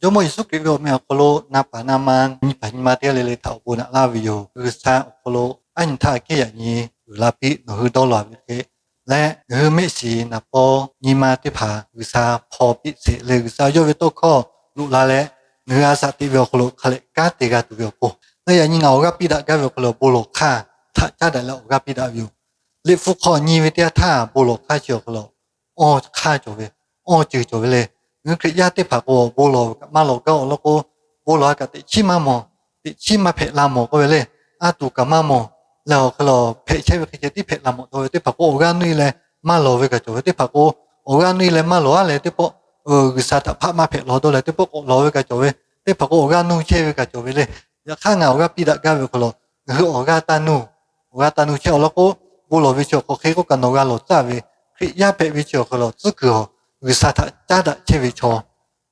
Jawˇmawˇ Yeˍsuˆ Hkriꞈ ve awˬ meh awˬ hk'aw lo na paˍ na ma nyi paˍ nyi ma teˇ g'aˇ le le htaꞈ awˬ bon naꞈ laˇ ve yoˬ. G'uiˬsha awˬ hk'aw lo aˉ nyi htaˇ aꞈ kehˉ yaꞈ nyi uiˍ la piˇ nawˬ hui dawˇ law ve hk'e leh, ngaˬ hui mehˆ shiˍ naˍ paw nyi ma teˇ hpaˍ G'uiˬsha hpaw piˇ sheˍ leh, G'uiˬsha yawˇ ve tawˇ hkawˇ loꞈ la leh, ngaˬ hui a shaꞈ teꞈ ve awˬ hk'aw lo hk'a lehꞈ kanˉ te g'a tuˬ ve awˬ pon, leh yaꞈ nyi ngaˬ awˬ g'aˇ piˇ daꞈ gaˇ ve awˬ hk'aw lo bon lawˬ hk'aˇ htaꞈ caˉ daꞈ leh awˬ g'aˇ piˇ daꞈ ve yoˬ. Liꞈ hpu hk'aw nyi ve teˇ yanˇ htaˇ bon lawˬ hk'aˇ chi awˬ hk'aw lo awˬ hk'aˇ cawˬ ve, awˬ ceuˬ cawˬ ve le. Ngaˬ hui Hkriꞈ yaˇ teˇ hpaˍ k'o bon lawˬ kaꞈ maˇ lawˬ gaˇ awˬ lawn k'o, bon lawˬ a kaꞈ teꞈ chiˉ maˇ mawˬ, teꞈ chiˉ maˇ hpehꞈ la mawˬ k'oˆ ve le. Aˉ tuˬ kaꞈ maˇ mawˬ leh, awˬ hk'aw lo hpehꞈ chehˇ ve hk'e ceh tiˉ hpehꞈ la mawˬ taw ve teˇ hpaˍ k'o, awˬ g'aˇ nuˇ e leh maˇ lawˬ ve kaꞈ cawˬ ve teˇ hpaˍ k'o, awˬ g'aˇ nuˇ e leh maˇ lawˬ a leh teˇ pawˆ G'uiˬsha htaꞈ hpaˆ maˇ hpehꞈ lawˬ dawˇ leh teˇ pawˆ k'awꞈ lawˬ ve kaꞈ cawˬ ve, teˇ hpaˍ k'o awˬ g'aˇ nuˇ chehˇ ve kaꞈ cawˬ ve le. Yaꞈ hk'aˇ ngaˬ awˬ g'aˇ piˇ daꞈ gaˇ ve awˬ hk'aw lo, ngaˬ hui awˬ g'aˇ taˇ nuˇ, awˬ g'aˇ taˇ nuˇ chehˇ awˬ lawn k'o, bon lawˬ ve chi awˬ hk'aw hk'e k'oˆ kaꞈ nawˬ g'a lawˬ caˇ ve, Hkriꞈ yaˇ hpehꞈ ve chi awˬ hk'aw lo tcuhˉ kuiˬ awˬ, G'uiˬsha htaꞈ caˉ daꞈ chehˇ ve chaw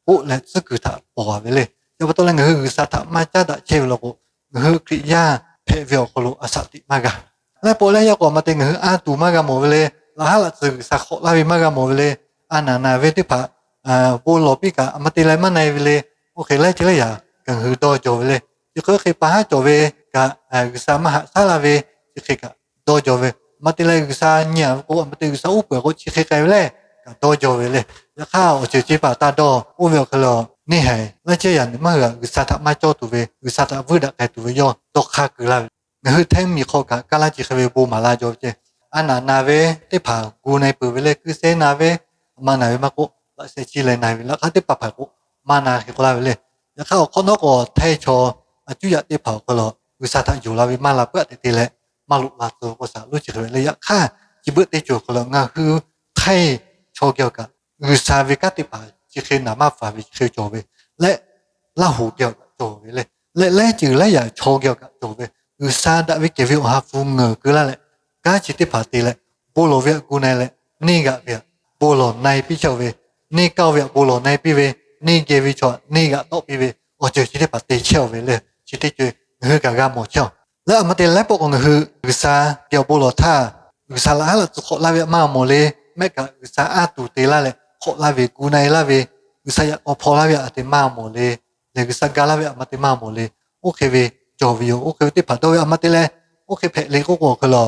k'oˆ leh tcuhˉ kuiˬ htaꞈ pawˬ a ve le. Chi pa taw leh ngaˬ hui G'uiˬsha htaꞈ maˇ caˉ daꞈ chehˇ ve law k'o, ngaˬ hui Hkriꞈ yaˇ hpehꞈ ve awˬ hk'aw lo a shaꞈ teꞈ maˇ g'a. Leh pawˆ leh yaˇ k'o a ma te ngaˬ hui aˉ tuˬ maˇ g'a mawˬ ve le. Laꞈ haˉ laꞈ tcuh G'uiˬsha hk'awꞈ laˇ ve maˇ g'a mawˬ ve le. A naˍ naˍ ve teˇ hpaˍ bon lawˬ piˇ kaꞈ a ma te leh maˇ na e ve le. Oˇ hk'e laiˉ ceuˬ laiˉ yaꞈ kaꞈ ngaˬ hui dawˇ jaw ve le. Chi hk'e oˇ hk'e pa haˉ cawˬ ve kaꞈ, G'uiˬsha maˇ haꞈ shaˉ laˇ ve, chi hk'e kaꞈ dawˇ jaw ve. A ma te leh G'uiˬsha nyi a ve k'o, a ma te G'uiˬsha uˉ peunˍ k'o chi hk'e k'ai ve le, kaꞈ dawˇ jaw ve le. Yaꞈ hk'aˇ awˬ ceuˬ chi teˇ hpaˍ taˇ dawˇ. Oˇ ve awˬ hk'aw lo neˇ haiˬ laiˉ ceuˬ yaꞈ nyi maˇ hui a G'uiˬsha htaꞈ maˇ cawˇ tuˬ ve, G'uiˬsha htaꞈ vuiˇ daꞈ k'ai tuˬ ve yawˇ dawˇ hk'aˇ keu laˇ ve. Ngaˬ hui hteˇ miˬ hk'aw kaꞈ kaˇ laˇ chi hk'e ve bon maˍ la jaw ve ceh. A naˍ naˍ ve teˇ hpaˍ gu na e peuˬ ve le. Kuiˬ sheh na ve, a ma na ve maˇ k'oˆ, laꞈ sheh chi leh na ve, laꞈ hk'aˇ teˇ hpaˍ hpaˍ k'o maˇ na hk'e k'oˆ laˇ ve le. Yaꞈ hk'aˇ awˬ hk'awꞈ nawˉ k'o hteˇ chaw a cuˉ yaꞈ teˇ hpaˍ awˬ hk'aw lo G'uiˬsha htaꞈ yonˍ la ve maˇ la peuˬ a te te leh, maˇ loꞈ la tcuh k'o shaˍ lo chi hk'e ve le. Yaꞈ hk'aˇ chi beuꞈ teˇ ceuˬ awˬ hk'aw lo ngaˬ hui hteˇ chaw geh awˬ kaꞈ G'uiˬsha ve kanˉ teˇ hpaˍ chi hk'e naˍ maˇ faˍ ve chi hk'e cawˬ ve leh, Laˇ hoꞈ geh awˬ kaꞈ cawˬ ve le. Leh laiˉ ceuˬ laiˉ yaꞈ chaw geh awˬ kaꞈ cawˬ ve, G'uiˬsha daꞈ ve kehˬ ve awˬ ha hpu ngeuˍ keu laˇ leh, kanˉ chi teˇ hpaˍ te leh, bon lawˬ ve htaꞈ gu na e leh, neˇ g'aꞈ ve htaꞈ bon lawˬ na e piˇ chehˇ ve, neˇ kaˇ ve htaꞈ bon lawˬ na e piˇ ve, neˇ geh ve chaw htaꞈ neˇ g'aꞈ tawˆ piˇ ve, awˬ ceuˬ chi teˇ hpaˍ te chehˇ ve le. Chi teˇ ceuˬ ngaˬ hui kaꞈ g'a mawˬ chehˇ. Leh a ma te leh laiˉ pawˆ k'o ngaˬ hui G'uiˬsha geh awˬ bon lawˬ htaˇ, G'uiˬsha laꞈ haˉ laꞈ tcuh hk'awꞈ laˇ ve htaꞈ maˇ mawˬ le. Mehˆ kaꞈ G'uiˬsha aˉ tuˬ te laˇ leh hk'awꞈ laˇ ve, gu na e laˇ ve, G'uiˬsha yaꞈ k'aw hpaw laˇ ve htaꞈ a te maˇ mawˬ le. Lehˬ G'uiˬsha ga laˇ ve a ma te maˇ mawˬ le. Oˇ hk'e ve cawˬ ve yoˬ. Oˇ hk'e ve teˇ hpaˍ dawˇ ve a ma te leh, oˇ hk'e hpehꞈ le k'oˆ k'o awˬ hk'aw lo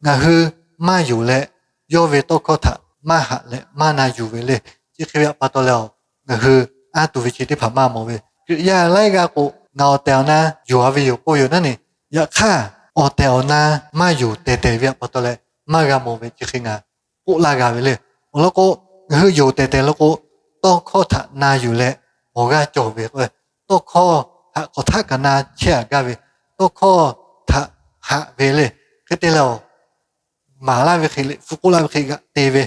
ngaˬ hui maˇ yonˍ leh, yawˇ ve tawˇ hkawˇ htaꞈ maˇ haꞈ leh maˇ na yuˬ ve le. Chi hk'e ve pa taw leh, ngaˬ hui aˉ tuˬ ve chi teˇ hpaˍ maˇ mawˬ ve. Hkriꞈ yaˇ laiˉ g'aˇ k'o ngaˬ awˬ tehˬ awˬ na yonˍ a ve yoˬ k'oˆ ve yoˬ naˉ ne. Yaꞈ hk'aˇ awˬ tehˬ awˬ na maˇ yonˍ tehˬ tehˬ ve pa taw leh maˇ g'a mawˬ ve chi hk'e ngaˬ k'oˆ laˇ g'a ve le. Awˬ lawn k'o, ngaˬ hui yonˍ tehˬ tehˬ lawn k'o, tawˇ hkawˇ htaꞈ na yuˬ leh awˬ g'aˇ cawˬ ve k'o, tawˇ hkawˇ htaꞈ hk'aˬ htaˆ kaꞈ na chehˇ a gaˇ ve, tawˇ hkawˇ htaꞈ haꞈ ve le. Hk'e te leh, maˍ laˇ ve hk'e, liꞈ hpu k'oˆ laˇ ve hk'e g'aꞈ te ve,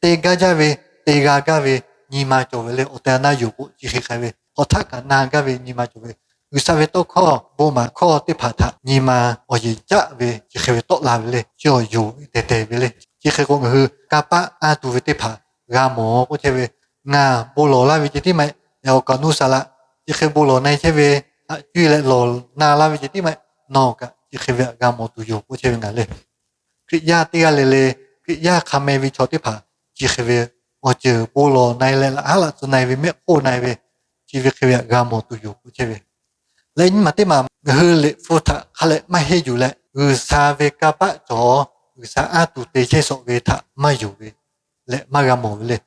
te gaˇ jaˇ ve, te g'a gaˇ ve nyi ma cawˬ ve le. Awˬ tehˬ awˬ na yonˍ k'o chi hk'e k'ai ve, hk'aˬ htaˆ kaꞈ na gaˇ ve nyi ma cawˬ ve, G'uiˬsha ve tawˇ hkawˇ bon maˍ hkawˇ teˇ hpaˍ htaꞈ nyi ma awˬ yeˬ caˆ ve chi hk'e ve tawˆ la ve le. Chi awˬ yonˍ ve tehˬ tehˬ ve le. Chi hk'e k'o ngaˬ hui kanˇ paˆ aˉ tuˬ ve teˇ hpaˍ g'a mawˬ k'oˆ chehˇ ve, ngaˬ bon lawˬ laˇ ve ceh tiˉ maˇ heˆ, awˬ kaꞈ nuˇ saˍ laꞈ chi hk'e bon lawˬ na e chehˇ ve, haꞈ cuˇ leh lawˬ na laˇ ve ceh tiˉ maˇ heˆ, nawˬ kaꞈ chi hk'e ve g'a mawˬ tuˬ yoˬ k'oˆ chehˇ ve ngaˬ le. Hkriꞈ yaˇ teˇ g'aˇ le le, Hkriꞈ yaˇ hk'a meh ve chaw teˇ hpaˍ chi hk'e ve awˬ ceuˬ bon lawˬ na e leh laꞈ haˉ laꞈ tcuh na e ve, mehˆ hk'oˆ na e ve, chi ve hk'e ve htaꞈ g'a mawˬ tuˬ yoˬ k'oˆ chehˇ ve. Leh nyi ma teˇ maˬ ngaˬ hui liꞈ hpu htaꞈ hk'a lehꞈ maˇ henˇ yuˬ leh, G'uiˬsha ve kanˇ paˆ cawˬ, G'uiˬsha aˉ tuˬ te chehˇ shawˍ ve htaꞈ maˇ yonˍ ve leh maˇ g'a mawˬ ve le.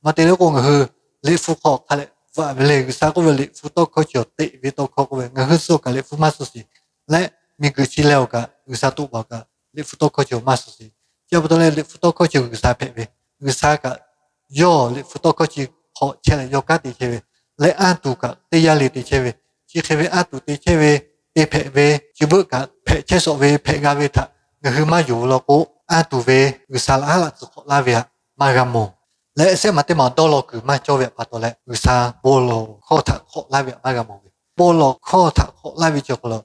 Ma te leh k'o ngaˬ hui liꞈ hpu hk'aw hk'a lehꞈ bvuhꞈ ve le. G'uiˬsha k'oˆ ve liꞈ hpu tawˇ hkawˇ chi awˬ teꞈ ve tawˇ hkawˇ k'oˆ ve, ngaˬ hui suh awˬ kaꞈ liꞈ hpu maˇ suh sheˍ leh, miˬguiˬ chi leh awˬ kaꞈ G'uiˬsha toꞈ baˬ kaꞈ liꞈ hpu tawˇ hkawˇ chi awˬ maˇ suh sheˍ. Chi pa taw leh liꞈ hpu tawˇ hkawˇ chi G'uiˬsha hpehꞈ ve, G'uiˬsha kaꞈ yawˇ liꞈ hpu tawˇ hkawˇ chi hk'aw chehˇ leh yawˇ kanˉ te chehˇ ve, leh aˉ tuˬ kaꞈ teˇ yanˇ le te chehˇ ve, chi hk'e ve aˉ tuˬ te chehˇ ve, te hpehꞈ ve, chi beuꞈ kaꞈ hpehꞈ chehˇ shawˍ ve hpehꞈ g'a ve htaꞈ ngaˬ hui maˇ yonˍ ve law k'o, aˉ tuˬ ve G'uiˬsha laꞈ haˉ laꞈ tcuh hk'awꞈ laˇ ve htaꞈ maˇ g'a mawˬ. Leh shehˆ ma teˇ ma dawˇ law kuiˬ maˇ cawˇ ve pa taw leh G'uiˬsha bon lawˬ hkawˇ htaꞈ hk'awꞈ laˇ ve htaꞈ maˇ g'a mawˬ ve. Bon lawˬ hkawˇ htaꞈ hk'awꞈ laˇ ve chi awˬ hk'aw lo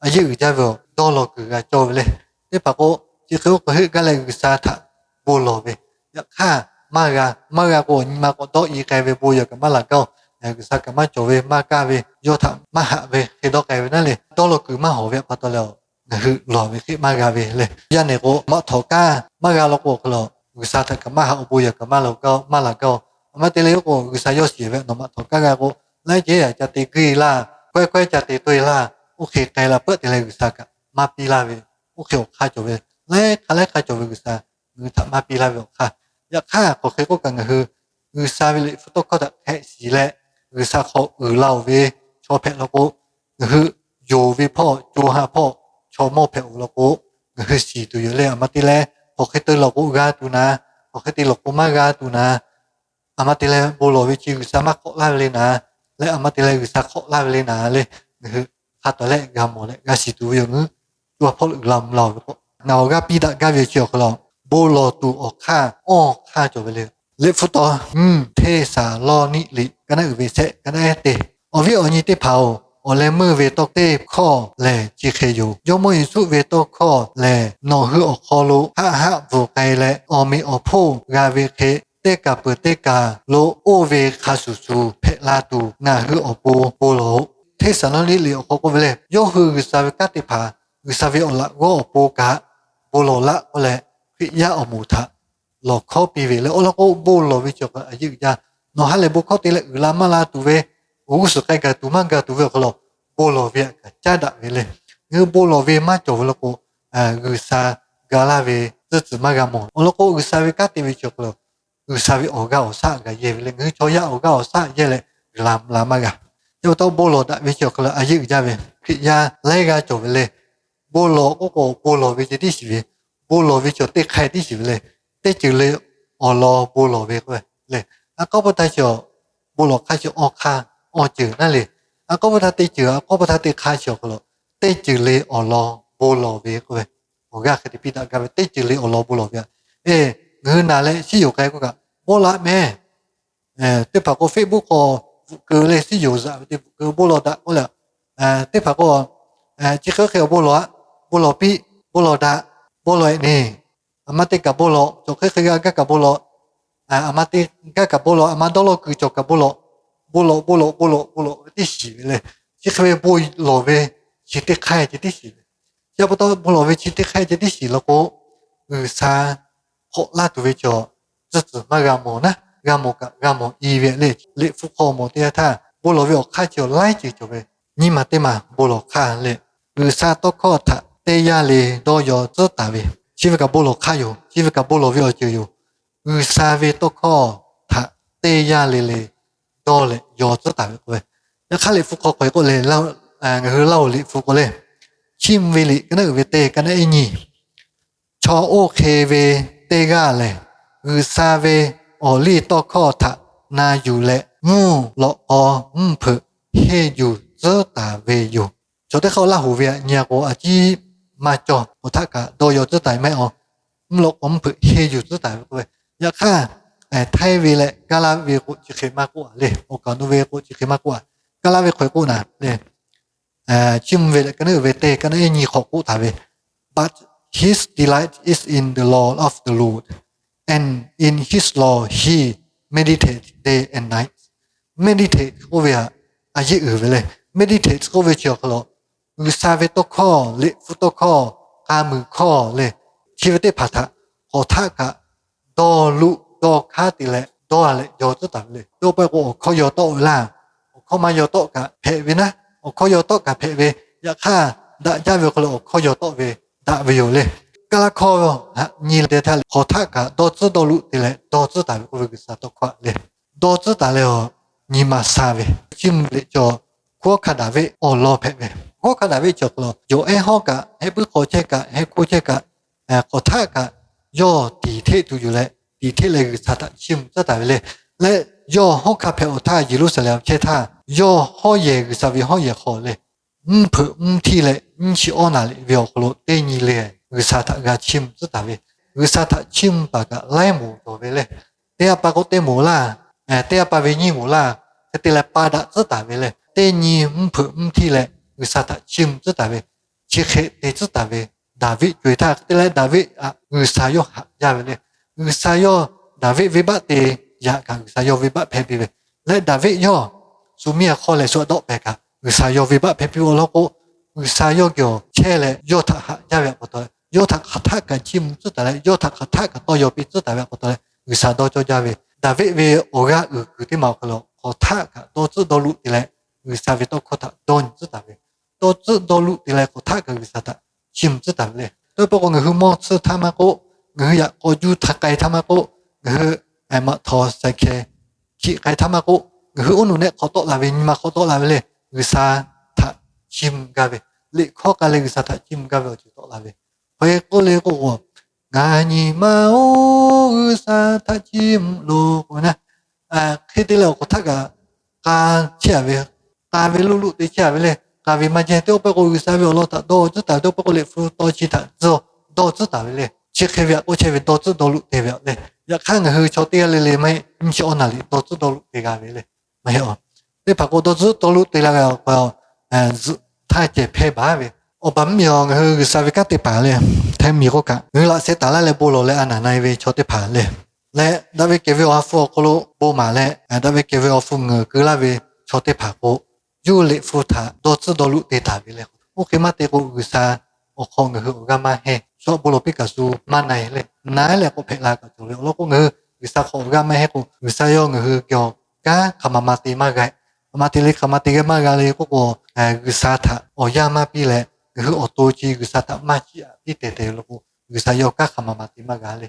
a yeˇ uiˍ jaˇ ve awˬ dawˇ law kuiˬ g'a cawˇ ve le. Teˇ hpaˍ k'o, chi hk'e oˇ k'o heˆ gaˇ leh G'uiˬsha htaꞈ bon lawˬ ve, yaꞈ hk'aˇ maˇ g'a, maˇ g'a k'o nyi ma k'awꞈ dawˇ i k'ai ve, bon yaˬ kaꞈ maˇ laˬ gaˇ-oˬ, G'uiˬsha kaꞈ maˇ cawˬ ve, maˇ kaˇ ve, yawˇ htaꞈ maˇ haꞈ ve hk'e dawˇ k'ai ve naˉ le. Dawˇ law kuiˬ maˇ hawˍ ve pa taw leh, ngaˬ hui lawˬ ve hk'e maˇ g'a ve le. Yaˇ nehˬ k'o maꞈ htawˍ kaˇ maˇ g'a law k'o awˬ hk'aw lo, G'uiˬsha htaꞈ kaꞈ maˇ haꞈ, awˬ bon yaˬ kaꞈ maˇ laˬ gaˇ-oˬ, maˇ laˬ gaˇ-oˬ. A ma te leh k'o G'uiˬsha yawˇ shiˍ ve, nawˬ maꞈ htawˍ kaˇ g'a k'o, laiˉ ceuˬ ca te guˇ laˇ, kawehˇ kawehˇ ca te tawˆ e laˇ, oˇ hk'e k'ai la peuˬ te leh G'uiˬsha kaꞈ maˇ piˇ laˇ ve, oˇ hk'e awˬ hk'aˇ cawˬ ve, laiˉ hk'aˇ laiˉ hk'aˇ cawˬ ve G'uiˬsha ngaˬ hui htaꞈ maˇ piˇ laˇ ve awˬ hk'aˇ. Yaꞈ hk'aˇ hk'aˬ hk'e k'oˆ kaꞈ ngaˬ hui G'uiˬsha ve Liꞈ hpu tawˇ hkawˇ htaꞈ hpehꞈ shiˍ leh, G'uiˬsha hk'aw uiˍ la oˬ ve chaw hpehꞈ law k'o, ngaˬ hui yonˍ ve hpawˇ, co ha hpawˇ, chaw mawˇ hpehꞈ oˬ law k'o, ngaˬ hui shiˍ tuˬ yoˬ leh, a ma te leh hk'aˬ hk'e te lawˬ k'o g'a tuˬ naˍ, hk'aˬ hk'e te lawˬ k'o maˇ g'a tuˬ naˍ, a ma te leh bon lawˬ ve chi G'uiˬsha maˇ k'awꞈ laˇ ve le naˍ, leh a ma te leh G'uiˬsha k'awꞈ laˇ ve le naˍ le, ngaˬ hui hk'a tawˍ leh g'a mawˬ leh g'a shiˍ tuˬ ve yoˬ. Ngaˬ hui co ha hpawˇ lo uiˍ la mvuh la oˬ ve k'o, ngaˬ awˬ g'aˇ piˇ daꞈ gaˇ ve chi awˬ hk'aw lo, bon lawˬ tuˬ awˬ hk'aˇ awˇ hk'aˇ cawˬ ve le. Liꞈ hpu taw, Hteˇsaˍlawˇniˆ liꞈ ka naˉ uiˍ ve shehˆ, ka naˉ ehˉ teˇ, awˬ viˉ awˬ nyi teˇ hpaˍ oˬ, awˬ leh meuˇ ve tawˇ teˇ hkawˇ lehˬ chi hk'e yoˬ. Jawˇmawˇ Yeˍsuˆ ve tawˇ hkawˇ lehˬ, nawˬ hui awˬ hk'aw lo haˆ haˆ bvuhˬ k'ai leh, awˬ meꞈ awˬ hponˇ g'a ve hk'e, teˇ kaˬ peuˬ teˇ kaˬ lo oˇ ve hk'a shuˍ shuˍ hpehꞈ la tuˬ, ngaˬ hui awˬ pon bon lawˬ-oꞈ. Hteˇsaˍlawˇniˆ liꞈ awˬ hk'aw k'oˆ ve lehˬ, yawˇ hui G'uiˬsha ve kanˉ teˇ hpaˍ, G'uiˬsha ve awˬ laꞈ g'awˇ awˬ pon kaꞈ bon lawˬ laˇ k'oˆ leh, Hkriꞈ yaˇ awˬ moˍ htaꞈ lawˬ hkawˉ piˇ ve le. Awˬ lawn k'o, bon lawˬ ve chi awˬ hk'aw lo a yeˇ uiˍ jaˇ. Nawˬ ha lehˬ bon hkawˇ te leh uiˍ la maˇ la tuˬ ve, awˬ g'uˇ suhˍ k'ai gaˬ tuˬ maˇ gaˬ tuˬ ve awˬ hk'aw lo, bon lawˬ ve htaꞈ kaꞈ caˉ daꞈ ve le. Ngaˬ hui bon lawˬ ve maˇ cawˬ ve law k'o, G'uiˬsha ga laˇ ve tcuhˇ tcuhˍ maˇ g'a mawˬ. Awˬ lawn k'o, G'uiˬsha ve kanˉ te ve chi awˬ hk'aw lo, G'uiˬsha ve awˬ g'aˇ awˬ shaˉ g'a yehˇ ve le. Ngaˬ hui chaw yaˇ awˬ g'aˇ awˬ shaˉ yehˇ leh uiˍ la mvuh la maˇ g'a. Chi pa taw bon lawˬ daꞈ ve chi awˬ hk'aw lo a yeˇ uiˍ jaˇ ve, Hkriꞈ yaˇ laiˉ g'aˇ cawˬ ve le. Bon lawˬ k'oˆ k'o, bon lawˬ ve ceh tiˉ shiˍ ve, bon lawˬ ve chi awˬ teˇ hk'aˇ tiˉ shiˍ ve le. Teˇ ceuˬ le awˬ lawn bon lawˬ ve k'oˆ ve le. A k'aˉ pa taw chi awˬ, bon lawˬ hk'aˇ chi awˬ hk'aˇ awˬ ceuˬ naˉ le. A k'aˉ pa taw teˇ ceuˬ, a k'aˉ pa taw teˇ hk'aˇ chi awˬ hk'aw lo, teˇ ceuˬ le awˬ lawn bon lawˬ ve k'oˆ ve, awˬ g'aˇ hk'e te piˇ daꞈ gaˇ ve, teˇ ceuˬ le awˬ lawn bon lawˬ ve. Eˬ, ngaˬ hui naˬ leh shiˉ yoˬ k'ai k'oˆ kaꞈ, bon lawˬ mehˍ. Teˇ hpaˍ k'o Facebook hk'aw bvuhꞈ keu leh shiˉ yoˬ zaꞈ ve te bvuhꞈ keu bon lawˬ daꞈ k'oˆ leh, teˇ hpaˍ k'o, chi hk'e hk'e awˬ bon lawˬ aꞈ, bon lawˬ piˇ, bon lawˬ daꞈ, bon lawˬ eˬ neˬ, a ma te kaꞈ bon lawˬ, cawˬ hk'e hk'e g'a gaˇ kaꞈ bon lawˬ, a ma te gaˇ kaꞈ bon lawˬ, a ma dawˇ lawˇ kuiˬ cawˬ kaꞈ bon lawˬ, bon lawˬ bon lawˬ bon lawˬ bon lawˬ ve teˇ shiˍ ve le. Chi hk'e ve bon lawˬ ve chi teˇ hk'aˇ ceh tiˉ shiˍ ve. Chi pa taw bon lawˬ ve chi teˇ hk'aˇ ceh tiˉ shiˍ law k'o, G'uiˬsha hk'awꞈ laˇ tuˬ ve chaw tcuhˇ tcuhˍ maˇ g'a mawˬ naˉ, g'a mawˬ kaꞈ g'a mawˬ i ve le. Liꞈ hpu hk'aw mawˬ teˇ yanˇ htaˇ, bon lawˬ ve awˬ hk'aˇ chi awˬ laiˉ ceuˬ cawˬ ve, nyiˇ maˬ teˇ maˬ bon lawˬ hk'aˇ leh, G'uiˬsha tawˇ hkawˇ htaꞈ teˇ yanˇ le dawˇ yaw tcuhˉ taˍ ve, chi ve kaꞈ bon lawˬ hk'aˇ yoˬ. Chi ve kaꞈ bon lawˬ ve awˬ ceuˬ yoˬ. G'uiˬsha ve tawˇ hkawˇ htaꞈ teˇ yanˇ le le dawˇ leh yaw tcuhˉ taˍ ve k'oˆ ve. Yaꞈ hk'aˇ Liꞈ hpu hk'aw k'awꞈ k'oˆ le, ngaˬ hui Laˇhuˍ Liꞈ hpu k'o le, Chiˇ mvuh ve liꞈ ka naˉ uiˍ ve teˇ, ka naˉ ehˉ nyiˇ, chaw oˇ hk'e ve teˇ g'aˇ lehˬ, G'uiˬsha ve awˬ liˇ tawˇ hkawˇ htaꞈ na yuˬ leh, mvuhˇ lawꞈ k'aw mvuhˇ hpeuꞈ henˇ yuˬ tcuhˉ taˍ ve yoˬ. Chaw teˇ hk'aˇ Laˇhuˍ ve aꞈ nyi a k'o, a ciˉ maˇ cawˬ, k'awꞈ htaˆ kaꞈ dawˇ yaw tcuhˉ taˍ ve maˇ heˆ a. Mvuhˇ lawꞈ k'aw mvuhˇ hpeuꞈ henˇ yuˬ tcuhˉ taˍ ve k'oˆ ve. Yaꞈ hk'aˇ, Htaiˇ ve leh Kaˇlaˇ ve k'o chi hk'e maˇ k'oˆ a le. Awˬ kaˍ awˬ nu ve k'o chi hk'e maˇ k'oˆ a. Kaˇlaˇ ve hk'aw k'oˆ naˍ le, Chiˇ mvuh ve leh ka naˉ uiˍ ve teˇ, ka naˉ ehˉ nyiˇ hk'aw k'oˆ taˍ ve, But his delight is in the law of the Lord, and in his law he meditates day and night. Meditate k'oˆ ve htaꞈ a yeˇ uiˍ ve le. Meditate k'oˆ ve chi awˬ hk'aw lo, G'uiˬsha ve tawˇ hkawˇ, Liꞈ hpu tawˇ hkawˇ, k'a muiˬ hkawˇ le, chi ve teˇ hpaˍ htaꞈ hk'awꞈ htaˆ kaꞈ dawˇ luˆ dawˇ hkanˉ te leh dawˇ leh yaw tcuhˉ taˍ ve le. Teˇ pawˆ k'o awˬ hkawˇ yaw tawˆ ve laˇ. Awˬ hkawˇ maˇ yaw tawˆ kaꞈ hpehꞈ ve naˉ. Awˬ hkawˇ yaw tawˆ kaꞈ hpehꞈ ve. Yaꞈ hk'aˇ, daꞈ jaˇ ve awˬ hk'aw lo awˬ hkawˇ yaw tawˆ ve daꞈ ve yoˬ le. Kaˇlaˇ hkawˇ haꞈ nyi te htaˇ, hk'awꞈ htaˆ kaꞈ dawˇ tcuhˉ dawˇ luˆ te leh dawˇ tcuhˉ taˍ ve k'oˆ ve G'uiˬsha tawˇ hkawˇ le. Dawˇ tcuhˉ taˍ leh a, nyi ma sha ve, Chiˇ mvuh ve liꞈ cawˬ, hkawˇ hkanˇ Daˍviˆ awˬ lawn hpehꞈ ve. Hkawˇ hkanˇ Daˍviˆ chi awˬ hk'aw lo, yawˬ ehˉ hawˉ kaꞈ, heh puiˉ hk'aw chehˇ kaꞈ, heh hkoˇ chehˇ kaꞈ, hk'awꞈ htaˆ kaꞈ yawˇ tiˍ hteˆ tuˬ yoˬ leh, tiˍ hteˆ leh G'uiˬsha htaꞈ chiˇ mvuh tcuhˉ taˍ ve le. Leh yawˇ hawˉ hkanˇ hpehꞈ awˬ htaˇ Yeˍruˆsaˍlehnˍ chehˇ htaˇ, yawˇ hawˉ yehˬ G'uiˬsha ve hawˉ yehˬ hk'aw le, mvuhˇ hpeuꞈ mvuhˇ htiˇ leh nyiˇ chi awˇ naˍ riꞈ ve awˬ hk'aw lo teˇ nyi le G'uiˬsha htaꞈ g'a chiˇ mvuh tcuhˉ taˍ ve. G'uiˬsha htaꞈ chiˇ mvuh paˍ kaꞈ laiˉ moˍ cawˬ ve le. Teˇ g'aˇ pa k'o teˇ moˍ laˇ, teˇ g'aˇ pa ve nyiˇ moˍ laˇ, hk'e te leh pa daꞈ tcuhˉ taˍ ve le. Teˇ nyi mvuhˇ hpeuꞈ mvuhˇ htiˇ leh G'uiˬsha htaꞈ chiˇ mvuh tcuhˉ taˍ ve, chi hk'e te tcuhˉ taˍ ve. Daˍviˆ co e htaˇ hk'e te leh Daˍviˆ aꞈ G'uiˬsha yawˇ haꞈ jaˇ ve le. G'uiˬsha yawˇ Daˍviˆ venˇbaˆ te yaꞈ kaꞈ G'uiˬsha yawˇ venˇbaˆ hpehˇ piˇ ve. Leh Daˍviˆ yawˇ shu miˇ a hk'aw lehˬ shu aꞈ dawˆ pehˍ kaꞈ G'uiˬsha yawˇ venˇbaˆ hpehˇ piˇ ve awˬ lawn k'o, G'uiˬsha yawˇ geh awˬ chehˇ leh yawˇ htaꞈ haꞈ jaˇ ve awˬ pa taw leh, yawˇ htaꞈ hk'aˬ htaˆ kaꞈ chiˇ mvuh tcuhˉ taˍ leh, yawˇ htaꞈ hk'aˬ htaˆ kaꞈ tawˇ yaw piˇ tcuhˉ taˍ ve awˬ pa taw leh G'uiˬsha dawˇ cawˇ jaˇ ve. Daˍviˆ ve awˬ g'aˇ uiˍ kuiˬ teˇ maˬ awˬ hk'aw lo hk'aw htaˆ kaꞈ dawˇ tcuhˉ dawˇ luˆ te leh, G'uiˬsha ve tawˇ hkawˇ htaꞈ dawˇ nyi tcuhˉ taˍ ve, dawˇ tcuhˉ dawˇ luˆ te leh hk'aw htaˆ kaꞈ G'uiˬsha htaꞈ chiˇ mvuh tcuhˉ taˍ ve le. Teˇ pawˆ k'o ngaˬ hui mawˇ tsuhˇ htaˇ maˇ k'oˆ, ngaˬ hui yaꞈ k'aw juˇ htaˇ k'ai htaˇ maˇ k'oˆ, ngaˬ hui maꞈ htaw saiˍ hkeh hkiˆ k'ai htaˇ maˇ k'oˆ, ngaˬ hui oˇ nuˬ nehˆ hk'aw tawˆ la ve, nyi ma hk'aw tawˆ la ve le, G'uiˬsha htaꞈ chiˇ mvuh gaˇ ve, liꞈ hkawˇ k'ai leh G'uiˬsha htaꞈ chiˇ mvuh gaˇ ve awˬ ceuˬ tawˆ la ve. Hk'e k'oˆ le k'o, ngaˬ nyi ma oˬ G'uiˬsha htaꞈ chiˇ mvuh loˬ k'o na, hk'e te leh awˬ hk'aw htaˆ kaꞈ k'a chehˇ a ve, k'a ve luˆ luˆ te chehˇ a ve le. K'a ve maˇ jehˇ, teˇ pawˆ k'o G'uiˬsha ve awˬ lawn htaꞈ dawˇ tcuhˉ taˍ ve, teˇ pawˆ k'o liꞈ hpu taw chi htaꞈ tcuhˉ dawˇ tcuhˉ taˍ ve le. Chi hk'e ve htaꞈ k'oˆ chehˇ ve dawˇ tcuhˉ dawˇ luˆ te ve le. Yaꞈ hk'aˇ ngaˬ hui chaw teˇ g'aˇ le le maˇ heˆ, nyi chi awˬ naˬ liꞈ dawˇ tcuhˉ dawˇ luˆ te g'a ve le. Maˇ heˆ a. Teˇ hpaˍ k'o dawˇ tcuhˉ dawˇ luˆ te la ve awˬ hk'aw, zuhꞈ htaˇ cehˬ hpehˇ baˬ ve, awˬ baˬ mvuhˇmiˬ awˬ ngaˬ hui G'uiˬsha ve kanˉ te paˍ le, hteˇ miˬ k'oˆ kaꞈ, ngaˬ hui laꞈ sheh taˍ laˇ leh bon lawˬ leh a naˍ na e ve chaw teˇ hpaˍ le, leh daꞈ ve kehˬ ve awˬ ha hpu awˬ hk'aw lo bon maˍ leh, daꞈ ve kehˬ ve awˬ hpu ngeuˍ keu laˇ ve chaw teˇ hpaˍ k'o, yawˇ liꞈ hpu htaꞈ dawˇ tcuhˉ dawˇ luˆ te taˍ ve le. Oˇ hk'e maˇ te k'o, G'uiˬsha awˬ hk'aw ngaˬ hui awˬ g'aˇ maˇ heˆ. Shu aꞈ bon lawˬ piˇ kaꞈ shu maˇ na e le. Na e leh k'awꞈ hpehꞈ la kaꞈ cawˬ ve awˬ lawn k'o, ngaˬ hui G'uiˬsha hk'aw awˬ g'aˇ maˇ heˆ k'o, G'uiˬsha yawˇ ngaˬ hui geh awˬ kanˉ hk'aˬ ma ma te maˇ g'a. Hk'aˬ ma te le, hk'aˬ ma te g'a maˇ g'a le k'oˆ k'o, G'uiˬsha htaꞈ awˬ yanˇ maˇ piˇ leh, ngaˬ hui awˬ to chi G'uiˬsha htaꞈ maˇ chiˇ aꞈ piˇ tehˬ tehˬ lo k'o, G'uiˬsha yawˇ kanˉ hk'aˬ ma ma te maˇ g'a le.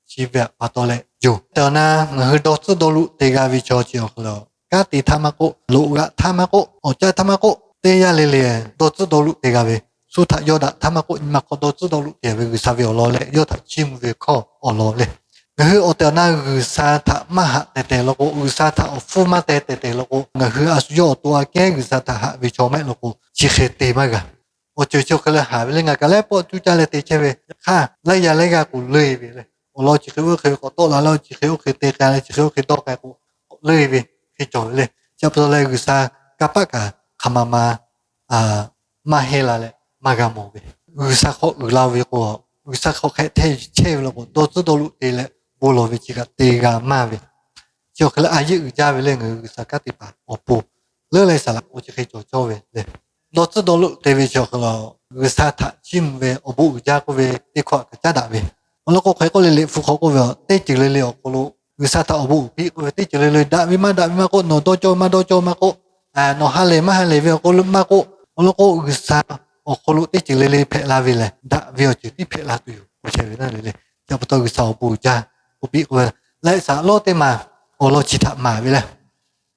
Chi ve pa taw leh yoˬ. Tehˬ awˬ na ngaˬ hui dawˇ tcuhˉ dawˇ luˆ te g'a ve chaw chi awˬ hk'aw lo, kanˉ te htaˇ maˇ k'oˆ, loꞈ g'aꞈ htaˇ maˇ k'oˆ, awˬ caˇ htaˇ maˇ k'oˆ, teˇ yanˇ le le dawˇ tcuhˉ dawˇ luˆ te g'a ve, shu htaꞈ yaw daꞈ htaˇ maˇ k'oˆ, nyi ma hk'aw dawˇ tcuhˉ dawˇ luˆ te ve G'uiˬsha ve awˬ lawn leh yawˇ htaꞈ chiˇ mvuh ve hkawˇ awˬ lawn le. Ngaˬ hui awˬ tehˬ awˬ na G'uiˬsha htaꞈ maˇ haꞈ tehˬ tehˬ lo k'o, G'uiˬsha htaꞈ awˬ hpfuhˇ maˇ teh tehˬ tehˬ lo k'o, ngaˬ hui a shu yawˇ awˬ to aꞈ kehˉ G'uiˬsha htaꞈ haꞈ ve chaw mehˆ lo k'o, chi hk'e te maˇ g'a. Awˬ ceuˬ chi awˬ hk'e leh haˍ ve le, ngaˬ kaꞈ lehˉ pawˆ cuˇ caˇ leh te chehˇ ve, yaꞈ hk'aˇ laiˇ yaˇ lehˉ g'aˇ k'o leuˇ ve le. Awˬ lawn chi hk'e oˇ hk'e k'awꞈ tawˆ la leh, chi hk'e oˇ hk'e te k'ai leh, chi hk'e oˇ hk'e dawˇ k'ai k'o, k'awꞈ leuˇ ve hk'e cawˬ ve le. Chi pa taw leh G'uiˬsha kanˇ paˆ kaꞈ hk'aˬ ma ma maˇ heˆ la leh maˇ g'a mawˬ ve. G'uiˬsha hk'aw uiˍ la ve k'o, G'uiˬsha hk'aw hk'e hteˇ chehˇ ve lo k'o, dawˇ tcuhˉ dawˇ luˆ te leh bon lawˬ ve chi kaꞈ te g'a maˇ ve. Chi awˬ hk'e leh a yeˇ uiˍ jaˇ ve le, ngaˬ hui G'uiˬsha kanˉ te paˍ awˬ pon leuˉ leh saˍ laꞈ k'o chi hk'e cawˬ cawˇ ve le. Dawˇ tcuhˉ dawˇ luˆ te ve chi awˬ hk'e lo, G'uiˬsha htaꞈ chiˇ mvuh ve awˬ bon uiˍ jaˇ k'oˆ ve teˇ hkawˇ htaꞈ kaꞈ caˉ daꞈ ve. Awˬ lawn k'o hk'e k'oˆ le, liꞈ hpu hk'aw k'oˆ ve, teˇ ceuˬ le le awˬ hk'aw lo G'uiˬsha htaꞈ awˬ bon uiˍ piˇ k'oˆ ve, teˇ ceuˬ le le daꞈ ve maˇ daꞈ ve maˇ k'oˆ, nawˬ dawˇ cawˇ maˇ dawˇ cawˇ maˇ k'oˆ, nawˬ ha lehˬ maˇ ha lehˬ ve awˬ hk'aw lo maˇ k'oˆ, awˬ lawn k'o G'uiˬsha awˬ hk'aw lo teˇ ceuˬ le le hpehꞈ la ve lehˬ, daꞈ ve awˬ ceuˬ tiˉ hpehꞈ la tuˬ yoˬ k'oˆ chehˇ ve naˉ le le. Chi pa taw G'uiˬsha awˬ bon uiˍ jaˇ k'oˆ piˇ k'oˆ ve, leh saˍ laꞈ lonˉ teˇ maˬ awˬ lawn chi htaꞈ maˍ ve le.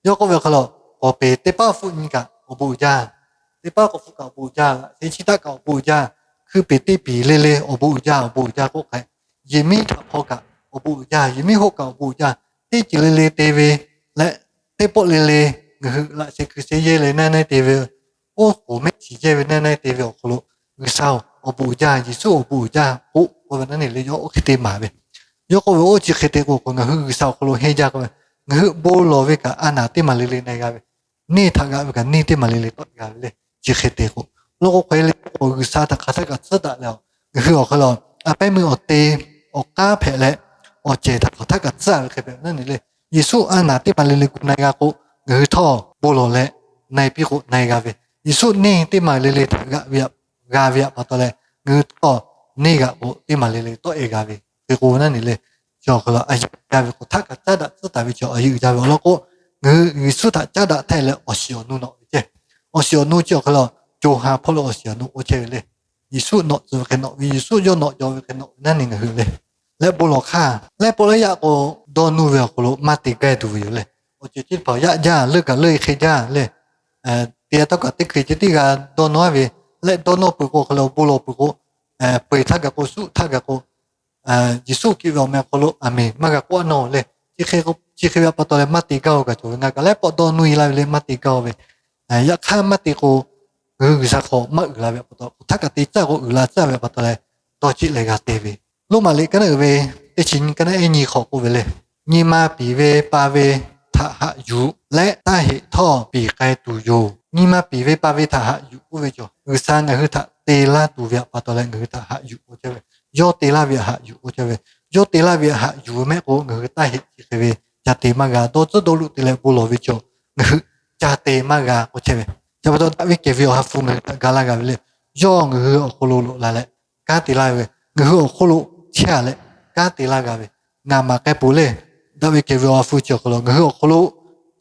Yawˇ k'oˆ ve hk'e lo, k'awˍ peˍ teˇ paˉ hpfuhˆ nyi kaꞈ awˬ bon uiˍ jaˇ, teˇ paˉ k'awꞈ hpfuhˆ kaꞈ awˬ bon uiˍ jaˇ, laꞈ sheh chiˇ taˆ kaꞈ awˬ bon uiˍ jaˇ, hkui peˍ teˇ peˍ le le awˬ bon uiˍ jaˇ, awˬ bon uiˍ jaˇ k'oˆ hk'e, yehˬ miˉ htaꞈ hpaw kaꞈ awˬ bon uiˍ jaˇ, yehˬ miˉ hoˆ kaꞈ awˬ bon uiˍ jaˇ, teˇ ceuˬ le le te ve leh, teˇ pawˆ le le ngaˬ hui laꞈ sheh hkui sheh yehˇ leh neˇ neˇ te ve, oˉ k'oˍ mehˆ shiˍ yehˇ ve neˇ neˇ te ve awˬ hk'aw lo, G'uiˬsha awˬ bon uiˍ jaˇ, Yeˍsuˆ awˬ bon uiˍ jaˇ k'oˆ k'oˆ ve naˉ neˬ le, yawˇ oˇ hk'e te maˍ ve. Yawˇ k'oˆ ve, oˇ chi hk'e te k'o, ngaˬ hui G'uiˬsha awˬ hk'aw lo henˇ jaˇ k'oˆ ve, ngaˬ hui bon lawˬ ve kaꞈ a naˍ teˇ maˬ le le na e g'a ve, neˇ htaꞈ g'aꞈ ve kaꞈ neˇ teˇ maˬ le le tawˆ e g'a ve le. Chi hk'e te k'o, law k'o hk'e le k'o, G'uiˬsha htaꞈ hk'aˬ htaˆ kaꞈ tcuhˉ daꞈ leh, ngaˬ hui awˬ hk'aw lo a pehˉ meuˇ awˬ te awˬ k'aˉ hpehꞈ leh, awˬ cehˬ htaꞈ hk'aˬ htaˆ kaꞈ tcuhˉ ve hk'e hpehꞈ naˉ neˬ le. Yeˍsuˆ a naˍ teˇ maˬ le le gu na e g'a k'o, ngaˬ hui htawˇ bon lawˬ leh na e piˇ k'o na e g'a ve, Yeˍsuˆ neˇ teˇ maˬ le le htaꞈ g'aꞈ ve g'a ve pa taw leh, ngaˬ hui htawˇ neˇ g'aꞈ k'o teˇ maˬ le le tawˆ e g'a ve. Hk'e k'o naˉ neˬ le, chi awˬ hk'aw lo a yeˇ uiˍ jaˇ ve k'o, htaˆ kaꞈ caˉ daꞈ tcuhˉ taˍ ve chi a yeˇ uiˍ jaˇ ve awˬ lawn k'o, ngaˬ hui Yeˍsuˆ htaꞈ caˉ daꞈ htaˇ leh awˬ shiˍ awˬ nu nawꞈ ve ceh. Awˬ shiˍ awˬ nu chi awˬ hk'aw lo, co ha hpawˇ lo awˬ shiˍ awˬ nu k'oˆ chehˇ ve le. Yeˍsuˆ nawꞈ tcuh ve hk'e nawꞈ ve, Yeˍsuˆ yawˇ nawꞈ jaw ve hk'e nawꞈ ve naˉ neˬ ngaˬ hui le. Leh bon lawˬ hk'aˇ, lehˉ pawˆ lehˉ yaꞈ k'o dawˇ nuˇ ve awˬ hk'aw lo maˇ te gaˇ tuˬ ve yoˬ le. Awˬ ceuˬ chi hpaˍ yaꞈ jaˇ, leuˆ kaꞈ leuˆ e hk'e jaˇ le. Te htawˇ kaꞈ teˇ hkui ceh tiˉ g'a dawˇ nawˇ ve, leh dawˇ nawˇ peuˬ k'o hk'aw lo bon lawˬ peuˬ k'o, peu eˬ htaˇ gaˬ k'o, suˆ htaˇ gaˬ k'o, Yeˍsuˆ kiꞈ ve awˬ meh awˬ hk'aw lo aˬ miˍ maˇ g'a k'oˆ a nawˬ le. Chi hk'e ve pa taw leh maˇ te gaˇ oˬ kaꞈ cawˬ ve, ngaˬ kaꞈ lehˉ pawˆ dawˇ nuˇ e laˇ ve le maˇ te gaˇ oˬ ve. Yaꞈ hk'aˇ maˇ te k'o, ngaˬ hui G'uiˬsha hk'aw maˇ uiˍ la ve pa taw, htaˇ kaꞈ te tcuhˉ k'o uiˍ la tcuhˉ ve pa taw leh, dawˇ ciˆ leh g'a te ve. Roˉmaꞈ liꞈ ka naˆ uiˍ ve teˇ chi nyi ka naˆ ehˉ nyi hk'aw k'oˆ ve le. Nyi ma piˍ ve pa ve htaꞈ haꞈ yuˬ leh, taˇ heꞈ htawˇ piˍ k'ai tuˬ yoˬ. Nyi ma piˍ ve pa ve htaꞈ haꞈ yuˬ k'oˆ ve cawˬ, G'uiˬsha ngaˬ hui htaꞈ te laˇ tuˬ ve pa taw leh ngaˬ hui htaꞈ haꞈ yuˬ k'oˆ chehˇ ve. Yawˇ te laˇ ve htaꞈ haꞈ yuˬ k'oˆ chehˇ ve. Yawˇ te laˇ ve htaꞈ haꞈ yuˬ ve mehˆ k'o, ngaˬ hui taˇ heꞈ chi hk'e ve ca te maˇ g'a. Dawˇ tcuhˉ dawˇ luˆ te leh bon lawˬ ve cawˬ, ngaˬ hui ca te maˇ g'a k'oˆ chehˇ ve. Chi pa taw daꞈ ve kehˬ ve awˬ ha hpu ngaˬ hui htaꞈ ga laˇ g'a ve le. Yawˇ ngaˬ hui awˬ hk'aw lo loꞈ la leh kanˉ te laˇ ve, ngaˬ hui awˬ hk'aw lo chehˇ a leh kanˉ te laˇ g'a ve, ngaˬ maˍ k'ai peuˬ le. Daꞈ ve kehˬ ve awˬ ha hpu chi awˬ hk'aw lo ngaˬ hui awˬ hk'aw lo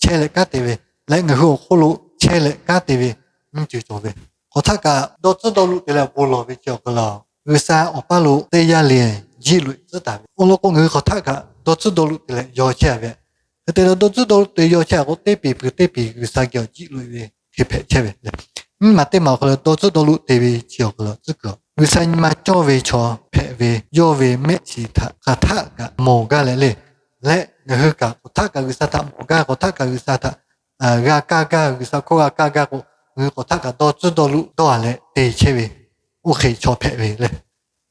chehˇ chehˇ leh kanˉ te ve leh ngaˬ hui awˬ hk'oˆ lo chehˇ leh kanˉ te ve nyiˇ ceuˬ cawˬ ve. Hk'aw htaˆ kaꞈ dawˇ tcuhˉ dawˇ luˆ te leh bon lawˬ ve chi awˬ hk'aw lo, G'uiˬsha awˬ paˇ lo teˇ yanˇ le jiˇ loꞈ tcuhˉ taˍ ve awˬ lawn k'o, ngaˬ hui hk'aw htaˆ kaꞈ dawˇ tcuhˉ dawˇ luˆ te leh yaw chehˇ ve. Hk'e te leh dawˇ tcuhˉ dawˇ luˆ te yaw chehˇ k'o, teˇ peˍ pui teˇ peˍ G'uiˬsha geh awˬ jiˇ loꞈ ve hk'e hpehꞈ chehˇ ve le. Nyiˇ maˬ teˇ maˬ awˬ hk'aw lo dawˇ tcuhˉ dawˇ luˆ te ve chi awˬ hk'aw lo tcuhˉ kuiˬ, G'uiˬsha nyi ma cawˇ ve chaw hpehꞈ ve yawˇ ve mehˆ shiˍ htaꞈ hk'aˬ htaˆ kaꞈ mawˬ gaˇ leh le. Leh ngaˬ hui kaꞈ hk'aˬ htaˆ kaꞈ G'uiˬsha htaꞈ mawˬ gaˇ, hk'aˬ htaˆ kaꞈ G'uiˬsha htaꞈ g'a kaˇ gaˇ, G'uiˬsha hkawˇ g'a kaˇ gaˇ k'o, ngaˬ hui hk'aˬ htaˆ kaꞈ dawˇ tcuhˉ dawˇ luˆ dawˇ a leh te chehˇ ve oˇ hk'e chaw hpehꞈ ve le.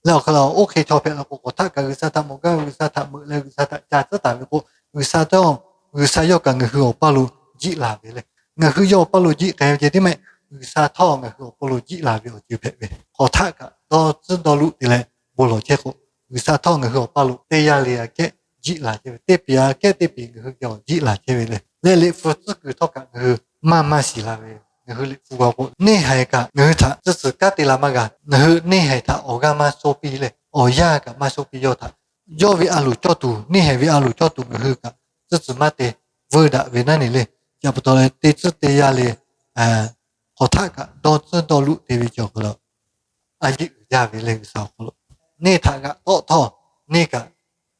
Leh awˬ hk'aw lo oˇ hk'e chaw hpehꞈ la k'o, hk'aˬ htaˆ kaꞈ G'uiˬsha htaꞈ mawˬ gaˇ, G'uiˬsha htaꞈ meuꞈ leh G'uiˬsha htaꞈ ca tcuhˉ taˍ ve k'o, G'uiˬsha htawˇ, G'uiˬsha yawˇ kaꞈ ngaˬ hui awˬ paˇ lo jiˆ la ve le. Ngaˬ hui yawˇ awˬ paˇ lo jiˆ k'ai ve ceh tiˉ maˇ heˆ, G'uiˬsha htawˇ ngaˬ hui awˬ paˇ lo jiˆ la ve awˬ ceuˬ hpehꞈ ve. Hk'aˬ htaˆ kaꞈ dawˇ tcuhˉ dawˇ luˆ te leh bon lawˬ chehˇ k'o, G'uiˬsha htawˇ ngaˬ hui awˬ paˇ lo teˇ yanˇ le aꞈ kehˉ jiˆ la chehˇ ve, teˇ peˍ aꞈ kehˉ teˇ peˍ ngaˬ hui geh awˬ jiˆ la chehˇ ve le. Leh liꞈ hpu tcuhˉ kuiˬ htawˇ kaꞈ ngaˬ hui maˇ maˇ shiˍ la ve. Ngaˬ hui liꞈ hpu g'a k'o, neˇ haiˬ kaꞈ ngaˬ hui htaꞈ tcuhˉ tcuhˬ kanˉ te la maˇ g'a. Ngaˬ hui neˇ haiˬ htaꞈ awˬ g'aˇ maˇ shawˉ piˇ leh, awˬ yanˇ kaꞈ maˇ shawˉ piˇ yawˇ htaꞈ, yawˇ ve a loˍ cawˇ tuˬ, neˇ haiˬ ve a loˍ cawˇ tuˬ ngaˬ hui kaꞈ tcuhˉ tcuhˬ maˇ te vuiˇ daꞈ ve naˉ ne le. Chi pa taw leh te tcuhˉ te yaˇ le, hk'aˬ htaˆ kaꞈ dawˇ tcuhˉ dawˇ luˆ te ve cawˬ hk'aw lo, a yeˆ uiˍ jaˇ ve leh G'uiˬsha awˬ hk'aw lo, neˇ htaꞈ g'aꞈ tawˆ htawˇ, neˇ kaꞈ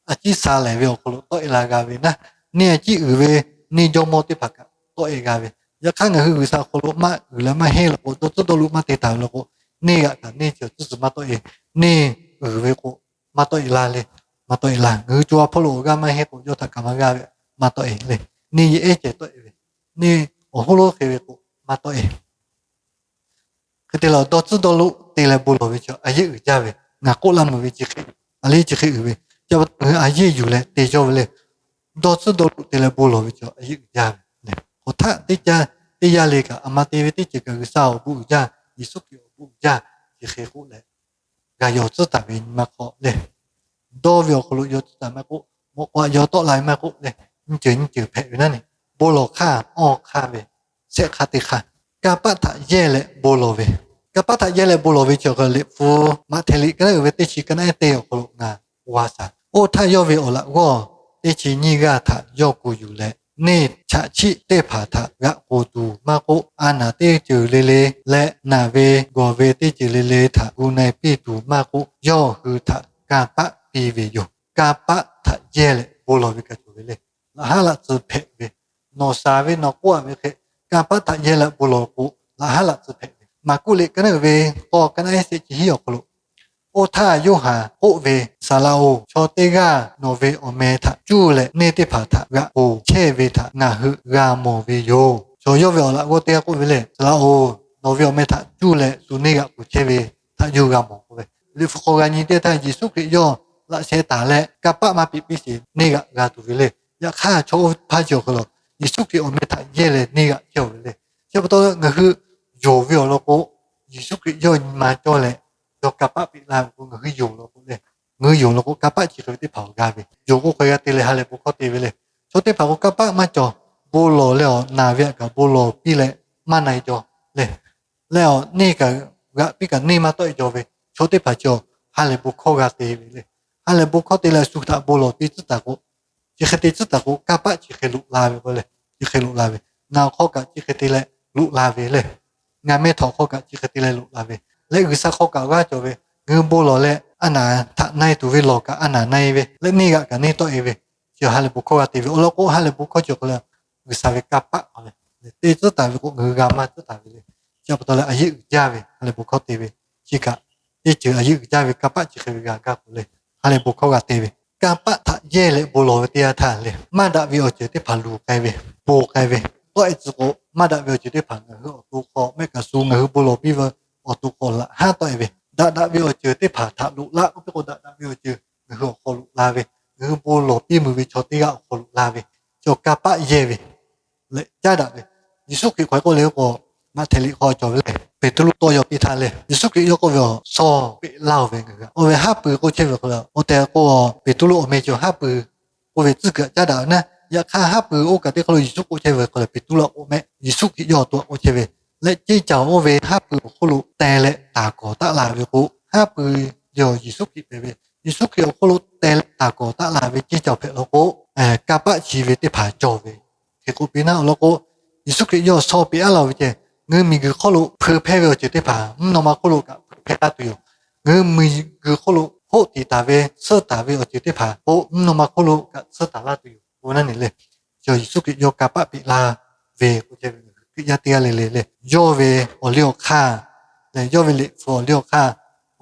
a ciˉ sha lehˬ ve awˬ hk'aw lo tawˆ e la g'a ve naˉ, neˇ a ciˉ uiˍ ve, neˇ jawˇmawˇ teˇ hpaˍ kaꞈ tawˆ e g'a ve. Yaꞈ hk'aˇ ngaˬ hui G'uiˬsha awˬ hk'aw lo maˇ uiˍ leh maˇ henˇ la k'o, dawˇ tcuhˉ dawˇ luˆ maˇ te taˍ ve law k'o, neˇ g'aꞈ kaꞈ neˇ chi awˬ tcuhˉ tcuhˬ maˇ tawˆ e, neˇ uiˍ ve k'o maˇ tawˆ e la le, maˇ tawˆ e la. Ngaˬ hui co a hpawˇ lo awˬ g'aˇ maˇ henˇ k'o, yawˇ htaꞈ kaꞈ maˇ g'aˇ ve, maˇ tawˆ e le. Neˇ yeˬ ehˉ ceh tawˆ e ve, neˇ awˬ hoˉ lonˉ hk'e ve k'o maˇ tawˆ e. Hk'e te leh dawˇ tcuhˉ dawˇ luˆ te leh bon lawˬ ve chi a yeˆ uiˍ jaˇ ve, ngaˬ k'oˆ laˇ meuˬ ve chi hk'e, a le chi hk'e uiˍ ve, chi pa taw ngaˬ hui a yeˆ yuˬ leh te cawˇ ve le. Dawˇ tcuhˉ dawˇ luˆ te leh bon lawˬ ve chi a yeˆ uiˍ jaˇ ve le. Hk'aˬ htaˆ teˇ caˇ teˇ yanˇ le kaꞈ, a ma te ve teˇ ceuˬ kaꞈ G'uiˬsha awˬ bon uiˍ jaˇ, Yeˍsuˆ Hkriꞈ awˬ bon uiˍ jaˇ, chi hk'e k'oˆ leh g'a yaw tcuhˉ taˍ ve nyi ma hk'aw le. Dawˇ ve awˬ hk'aw lo yaw tcuhˉ taˍ maˇ k'oˆ, mawꞈ k'aw aꞈ yaw tawˆ la ve maˇ k'oˆ le, nyiˇ ceuˬ nyiˇ ceuˬ hpehꞈ ve naˉ ne. Bon lawˬ hk'aˇ awˇ hk'aˇ ve, shehˆ hk'aˇ teˇ hk'aˇ, kanˇ paˆ htaꞈ yehˇ leh bon lawˬ ve. Kanˇ paˆ htaꞈ yehˇ leh bon lawˬ ve chi awˬ hk'aw lo liꞈ hpu Maꞈhtehˍ liꞈ ka naˉ uiˍ ve teˇ chi ka naˉ ehˉ teˇ awˬ hk'aw lo ngaˬ g'a shaˍ. Oˇ htaˇ yawˇ ve awˬ laꞈ g'awˇ teˇ chi nyiˇ g'aˇ htaꞈ yawˇ kuˬ yuˬ leh, neˇ chaꞈ chiˆ teˇ hpaˍ htaꞈ g'aꞈ k'oˬ tuˬ maˇ k'oˆ, a naˍ teˇ ceuˬ le le leh naˬ ve gawˬ ve teˇ ceuˬ le le htaꞈ gu na-e piˇ tuˬ maˇ k'oˆ, yawˇ hui htaꞈ kanˇ paˆ piˇ ve yoˬ. Kanˇ paˆ htaꞈ yehˇ leh bon lawˬ ve kaꞈ cawˬ ve le. Laꞈ haˉ laꞈ tcuh hpehꞈ ve, nawˬ shaˍ ve nawˬ k'oˆ a ve hk'e, kanˇ paˆ htaꞈ yehˇ leh bon lawˬ k'o, laꞈ haˉ laꞈ tcuh hpehꞈ ve. Maˍkuˆ liꞈ ka naˉ uiˍ ve k'awˇ ka naˉ ehˉ shehˆ chi hiˉ awˬ hk'aw lo, oˇ htaˇ Yoˇhanˬ k'oˆ ve, Saˍ laꞈ-oˬ, chaw teˇ g'aˇ nawˬ ve awˬ meh htaꞈ cuˇ leh neˇ teˇ hpaˍ htaꞈ g'aꞈ k'oˬ chehˇ ve htaꞈ ngaˬ hui g'a mawˬ ve yoˬ. Chaw yawˇ ve awˬ laꞈ g'awˇ teˇ g'aˇ k'oˆ ve le, Saˍ laꞈ-oˬ, nawˬ ve awˬ meh htaꞈ cuˇ leh shu neˇ g'aꞈ k'oˬ chehˇ ve htaꞈ yawˇ g'a mawˬ k'oˆ ve. Liꞈ hpu hk'aw g'a nyi teˇ htaˇ Yeˍsuˆ Hkriꞈ yawˇ laꞈ sheh taˍ leh kanˇ paˆ maˇ peꞈ piˇ sheˍ neˇ g'aꞈ g'a tuˬ ve le. Yaꞈ hk'aˇ chaw oˇ hpaˇ chi awˬ hk'aw lo Yeˍsuˆ Hkriꞈ awˬ meh htaꞈ yehˇ leh neˇ g'aꞈ chehˇ ve le. Chi pa taw ngaˬ hui yonˍ ve awˬ lawn k'o, Yeˍsuˆ Hkriꞈ yawˇ nyi ma cawˇ leh yawˇ kanˇ paˆ peꞈ laˇ ve k'o, ngaˬ hui yonˍ law k'o le, ngaˬ hui yonˍ law k'o kanˇ paˆ chi hk'e ve teˇ hpaˍ awˬ g'a ve, yonˍ k'o hk'aˬ hk'e g'a te leh ha lehˬ bon hkawˇ te ve le. Chaw teˇ hpaˍ k'o kanˇ paˆ maˇ cawˬ, bon lawˬ leh awˬ naˬ ve htaꞈ kaꞈ bon lawˬ piˇ leh maˇ na-e cawˬ le. Leh awˬ neˇ kaꞈ g'aꞈ piˇ kaꞈ neˇ maˇ tawˆ e cawˬ ve, chaw teˇ hpaˍ chi awˬ ha lehˬ bon hkawˇ g'a te ve le. Ha lehˬ bon hkawˇ te leh shu htaꞈ bon lawˬ piˇ tcuhˉ taˍ k'o, chi hk'e te tcuhˉ taˍ k'o kanˇ paˆ chi hk'e loꞈ la ve k'o le, chi hk'e loꞈ la ve, ngaˬ awˬ hk'aw kaꞈ chi hk'e te leh loꞈ la ve le. Ngaˬ meh htaꞈ awˬ hk'aw kaꞈ chi hk'e te leh loꞈ la ve, leh G'uiˬsha hk'aw kaꞈ g'aˇ cawˬ ve, ngaˬ hui bon lawˬ leh a naˍ htaꞈ na-e tuˬ ve lawˬ kaꞈ a naˍ na-e ve, leh neˇ g'aꞈ kaꞈ neˇ tawˆ e ve, chi ha lehˬ bon hkawˇ g'a te ve. Awˬ lawn k'o ha lehˬ bon hkawˇ chi awˬ hk'aw lo G'uiˬsha ve kanˇ paˆ k'oˆ ve, te tcuhˉ taˍ ve k'o ngaˬ hui g'a maˇ tcuhˉ taˍ ve le. Chi pa taw leh a yeˆ uiˍ jaˇ ve ha lehˬ bon hkawˇ te ve, chi kaꞈ teˇ ceuˬ a yeˆ uiˍ jaˇ ve kanˇ paˆ chi hk'e ve g'a gaˇ k'o le, ha lehˬ bon hkawˇ g'a te ve. Kanˇ paˆ htaꞈ yehˇ leh bon lawˬ ve teˇ yanˇ htaˇ le, maˇ daꞈ ve awˬ ceuˬ teˇ hpaˍ luˬ k'ai ve, ponˬ k'ai ve, tawˆ e tcuh k'o maˇ daꞈ ve awˬ ceuˬ teˇ hpaˍ ngaˬ hui awˬ to hk'aw mehˆ kaꞈ shu ngaˬ hui bon lawˬ piˇ ve awˬ to hk'aw laꞈ haˉ tawˆ e ve, daꞈ daꞈ ve awˬ ceuˬ teˇ hpaˍ htaꞈ loꞈ la k'oˆ piˇ k'o daꞈ daꞈ ve awˬ ceuˬ ngaˬ hui awˬ hk'aw loꞈ la ve, ngaˬ hui bon lawˬ piˇ mvuh ve chaw teˇ g'aˇ awˬ hk'aw loꞈ la ve, chi kanˇ paˆ yehˇ ve leh caˉ daꞈ ve. Yeˍsuˆ Hkriꞈ hk'aw k'oˆ le k'o, Maꞈhtehˍ liꞈ hk'aw cawˬ ve le, Peˍtruˆ tawˇ yaw piˇ htaˇ le, Yeˍsuˆ Hkriꞈ yawˇ k'oˆ ve, Awˬ shawˇ peꞈ laˇ-oˬ ve ngaˬ hui. Oˇ ve haˉ pui k'oˆ chehˇ ve hk'aw lo, oˇ tehꞈ k'o Peˍtruˆ awˬ meh cawˬ haˉ pui k'oˆ ve tcuhˉ kuiˬ caˉ daꞈ ve naˉ. Yaꞈ hk'aˇ haˉ pui oˇ kaꞈ teˇ hk'aˇ lo Yeˍsuˆ k'oˆ chehˇ ve hk'aw lo Peˍtruˆ a k'oˆ mehˆ, Yeˍsuˆ Hkriꞈ yawˇ awˬ to a k'oˆ chehˇ ve, leh ceˇ caˬ oˇ ve haˉ pui awˬ hk'oˆ lo teh leh taˍ kawˍ taˆ la ve k'o, haˉ pui yawˇ Yeˍsuˆ Hkriꞈ hpehꞈ ve, Yeˍsuˆ Hkriꞈ awˬ hk'oˆ lo teh leh taˍ kawˍ taˆ la ve ceˇ caˬ hpehꞈ law k'o, kanˇ paˆ chi ve teˇ hpaˍ cawˬ ve hk'e k'oˆ piˇ naˉ. Awˬ lawn k'o, Yeˍsuˆ Hkriꞈ yawˇ shaw peꞈ aˉ laˇ ve ceh, ngaˬ hui miˬguiˬ hk'oˆ lo hpeu hpehˇ ve awˬ ceuˬ teˇ hpaˍ mvuhˇ naw ma hk'oˆ lo kaꞈ hpeu hpehˇ laˇ tuˬ yoˬ. Ngaˬ hui miˬguiˬ hk'oˆ lo hoˆ tiˍ taˍ ve, tsuhˇ taˍ ve awˬ ceuˬ teˇ hpaˍ k'o, mvuhˇ naw ma hk'oˆ lo kaꞈ tsuhˇ taˍ laˇ tuˬ yoˬ k'o naˉ ne le. Yeˍsuˆ Hkriꞈ yawˇ kanˇ paˆ peꞈ laˇ ve k'o, Hkriꞈ yaˇ teˇ g'aˇ le le le, yawˇ ve awˬ liˇ awˬ hk'aˇ leh yawˇ ve liꞈ hpu awˬ liˇ awˬ hk'aˇ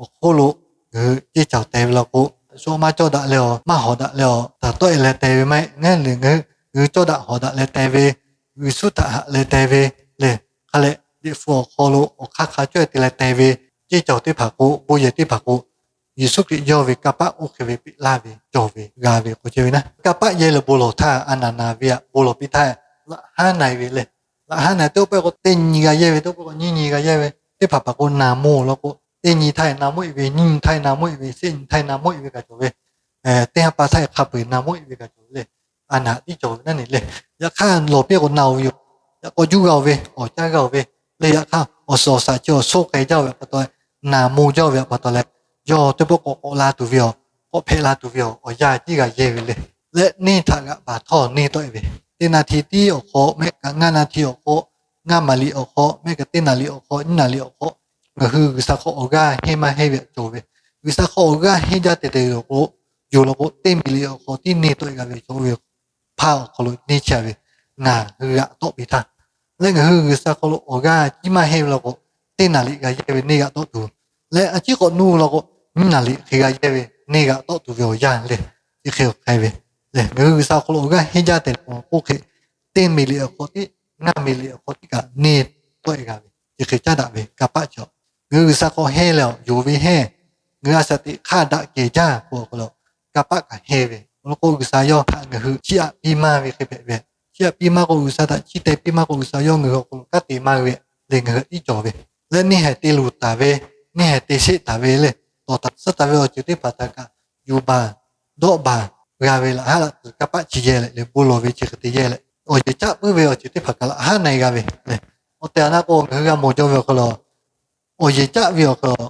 awˬ hk'oˆ lo ngaˬ hui ceˇ caˬ te ve law k'o, shu maˇ cawˇ daꞈ leh awˬ, maˇ hawˍ daꞈ leh awˬ, taˍ tawˆ e leh te ve maˇ heˆ. Ngaˬ hui ngaˬ hui cawˇ daꞈ hawˍ daꞈ leh te ve, G'uiˬsha htaꞈ haꞈ leh te ve lehˬ, hk'a leh liꞈ hpu awˬ hk'aw lo awˬ hk'aˇ hk'a cawˇ e te leh te ve ceˇ caˬ teˇ hpaˍ k'o, bon yehˬ teˇ hpaˍ k'o, Yeˍsuˆ Hkriꞈ yawˇ ve kanˇ paˆ oˇ hk'e ve peꞈ laˇ ve cawˬ ve g'a ve k'o, ceh ve naˉ, kanˇ paˆ yehˇ leh bon lawˬ htaˇ, a naˍ naˍ ve aꞈ bon lawˬ piˇ htaˇ, laꞈ haˉ na e ve lehˬ, laꞈ haˉ na e teˇ pawˆ k'o teˇ nyi g'a yehˇ ve, teˇ pawˆ k'o nyiˇ nyi g'a yehˇ ve, teˇ hpaˍ hpaˍ k'o naˍ mawˇ law k'o, teˇ nyi htaˇ na mawˇ e ve, nyiˇ nyi htaˇ na mawˇ e ve, shehˆ nyi htaˇ na mawˇ e ve kaꞈ cawˬ ve, teˇ ha pa htaˇ hk'a peu eˬ na mawˇ e ve kaꞈ cawˬ ve lehˬ, a naˍ tiˉ cawˬ ve naˉ ne lehˬ. Yaꞈ hk'aˇ lawˬ piˇ k'o na-o ve yoˬ. Yaꞈ k'aw juˇ g'a-o ve, awˬ caˇ g'a-o ve lehˬ, yaꞈ hk'aˇ awˬ suhˍ awˬ shaˍ chi awˬ shoˆ k'ai jaˇ ve aꞈ pa taw, naˍ mawˇ jaˇ ve aꞈ pa taw leh, yawˇ teˇ pawˆ k'awꞈ k'awꞈ la tuˬ ve yoˬ. K'awꞈ hpehꞈ la tuˬ ve yoˬ. Awˬ yanˇ tiˉ g'a yehˇ ve lehˬ, leh neˇ htaꞈ g'aꞈ baˬ htawˇ neˇ tawˆ e ve, teˇ naˍ hti tiˉ awˬ hk'aw mehˆ kaꞈ ngaˇ naˍ hti awˬ hk'aw, ngaˇ maˍ liꞈ awˬ hk'aw mehˆ kaꞈ teˇ naˍ liꞈ awˬ hk'aw, nyiˇ naˍ liꞈ awˬ hk'aw, ngaˬ hui G'uiˬsha hk'aw awˬ g'aˇ henˇ maˇ henˇ ve aꞈ cawˬ ve, G'uiˬsha hk'aw awˬ g'aˇ henˇ jaˇ te te yoˬ k'o, yoˬ law k'o, teˇ miˬ liꞈ awˬ hk'aw tiˉ neˇ tawˆ e g'a ve cawˬ ve yoˬ. Hpaˇ awˬ hk'aw lo neˇ chehˇ ve, ngaˬ hui g'aꞈ tawˆ piˇ htaˇ, leh ngaˬ hui G'uiˬsha hk'aw lo awˬ g'aˇ tiˉ maˇ henˇ ve law k'o, teˇ naˍ liꞈ g'a yehˇ ve neˇ g'aꞈ tawˆ tuˬ, leh a ciˉ k'awꞈ nuˇ law k'o, nyiˇ naˍ liꞈ hk'e g'a yehˇ ve neˇ g'aꞈ tawˆ tuˬ ve awˬ yanˇ lehˬ, chi hk'e k'ai ve lehˬ, ngaˬ hui G'uiˬsha awˬ hk'aw lo awˬ g'aˇ henˇ jaˇ tehꞈ k'oˆ hk'e, teˇ miˬ liꞈ awˬ hk'aw tiˉ, ngaˇ miˬ liꞈ awˬ hk'aw tiˉ kaꞈ neˇ tawˆ e g'a ve, chi hk'e caˉ daꞈ ve kanˇ paˆ cawˬ. Ngaˬ hui G'uiˬsha hk'aw henˇ leh awˬ yonˍ ve henˇ, ngaˬ hui a shaꞈ teꞈ hk'aˇ daꞈ kehˬ jaˇ k'o, awˬ hk'aw lo kanˇ paˆ kaꞈ henˇ ve, awˬ lawn k'o, G'uiˬsha yawˇ htaꞈ ngaˬ hui chiˇ aꞈ piˇ maˇ ve hk'e hpehꞈ ve, chiˇ aꞈ piˇ maˇ k'o, G'uiˬsha htaꞈ chiˇ te piˇ maˇ k'o, G'uiˬsha yawˇ ngaˬ hui awˬ hk'aw lo kanˉ te maˇ ve lehˬ, ngaˬ hui tiˉ cawˬ ve lehˬ, neˇ haiˬ te luˬ taˍ ve, neˇ haiˬ te sheˆ taˍ ve lehˬ, tawˍ taˍ tsuhˇ taˍ ve awˬ ceuˬ teˇ hpaˍ htaꞈ kaꞈ yuˬ baˬ dawˆ baˬ g'a ve laꞈ haˉ laꞈ tuˬ kanˇ paˆ chi yehˇ leh, leh bon lawˬ ve chi hk'e te yehˇ leh, awˬ yehˬ caˆ puiˉ ve awˬ ceuˬ teˇ hpaˍ kaꞈ laꞈ haˉ na e g'a ve lehˬ, awˬ tehˬ awˬ na k'o, ngaˬ hui g'a mawˬ jaw ve awˬ hk'aw lo, awˬ yehˬ caˆ ve awˬ hk'aw lo,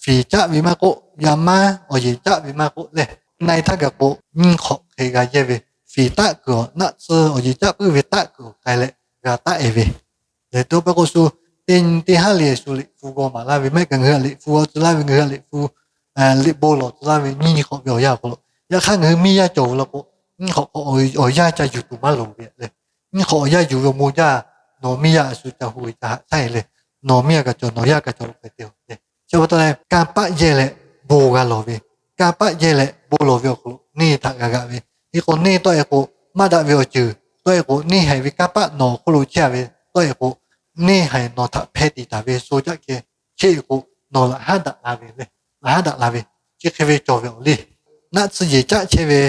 fiˍ caˆ ve maˇ k'oˆ, yaˇ maˇ awˬ yehˬ caˆ ve maˇ k'oˆ lehˬ, na e htaˇ gaˬ k'o, nyiˇ hk'awꞈ hk'e g'a yehˇ ve, fiˍ taˆ kuiˬ awˬ, naˆ tsuhˇ awˬ yehˬ caˆ puiˉ ve taˆ kuiˬ awˬ k'ai leh g'a taˆ e ve lehˬ, to pa k'o shu teˇ nyi teˇ haˉ le shu liꞈ hpu g'aw maˍ laˇ ve, mehˆ kaꞈ ngaˬ hui liꞈ hpu g'aw tcuh laˇ ve, ngaˬ hui liꞈ hpu liꞈ bon lawˬ tcuh laˇ ve nyiˇ nyi hk'awꞈ ve awˬ yanˇ awˬ hk'aw lo, yaꞈ hk'aˇ ngaˬ hui miˇ yaˇ cawˬ ve law k'o, nyiˇ hk'awꞈ hk'awꞈ awˬ yanˇ ca yuˬ tuˬ maˇ loˍ ve lehˬ, nyiˇ hk'awꞈ awˬ yanˇ yuˬ ve awˬ bon jaˇ, nawˬ miˇ yaˇ a shu ca hu ve ca haꞈ shaˉ e lehˬ, nawˬ miˇ yaˇ kaꞈ cawˬ, nawˬ yaˇ kaꞈ cawˬ lo k'ai te-o lehˬ, chi pa taw leh kanˇ paˆ yehˇ leh bon g'a lawˬ ve, kanˇ paˆ yehˇ leh bon lawˬ ve awˬ hk'aw lo neˇ htaꞈ g'a g'aꞈ ve, hk'e k'o neˇ tawˆ e k'o, maˇ daꞈ ve awˬ ceuˬ tawˆ e k'o, neˇ haiˬ ve kanˇ paˆ nawˬ awˬ hk'oˆ lo chehˇ a ve tawˆ e k'o, neˇ haiˬ nawˬ htaꞈ hpeh tiˍ taˍ ve sho caˆ keh chehˇ e k'o, nawˬ laꞈ haˉ daꞈ la ve lehˬ, laꞈ haˉ daꞈ la ve, chi hk'e ve cawˬ ve awˬ liˇ. Naˆ tsuhˇ yehˬ caˆ chehˇ ve,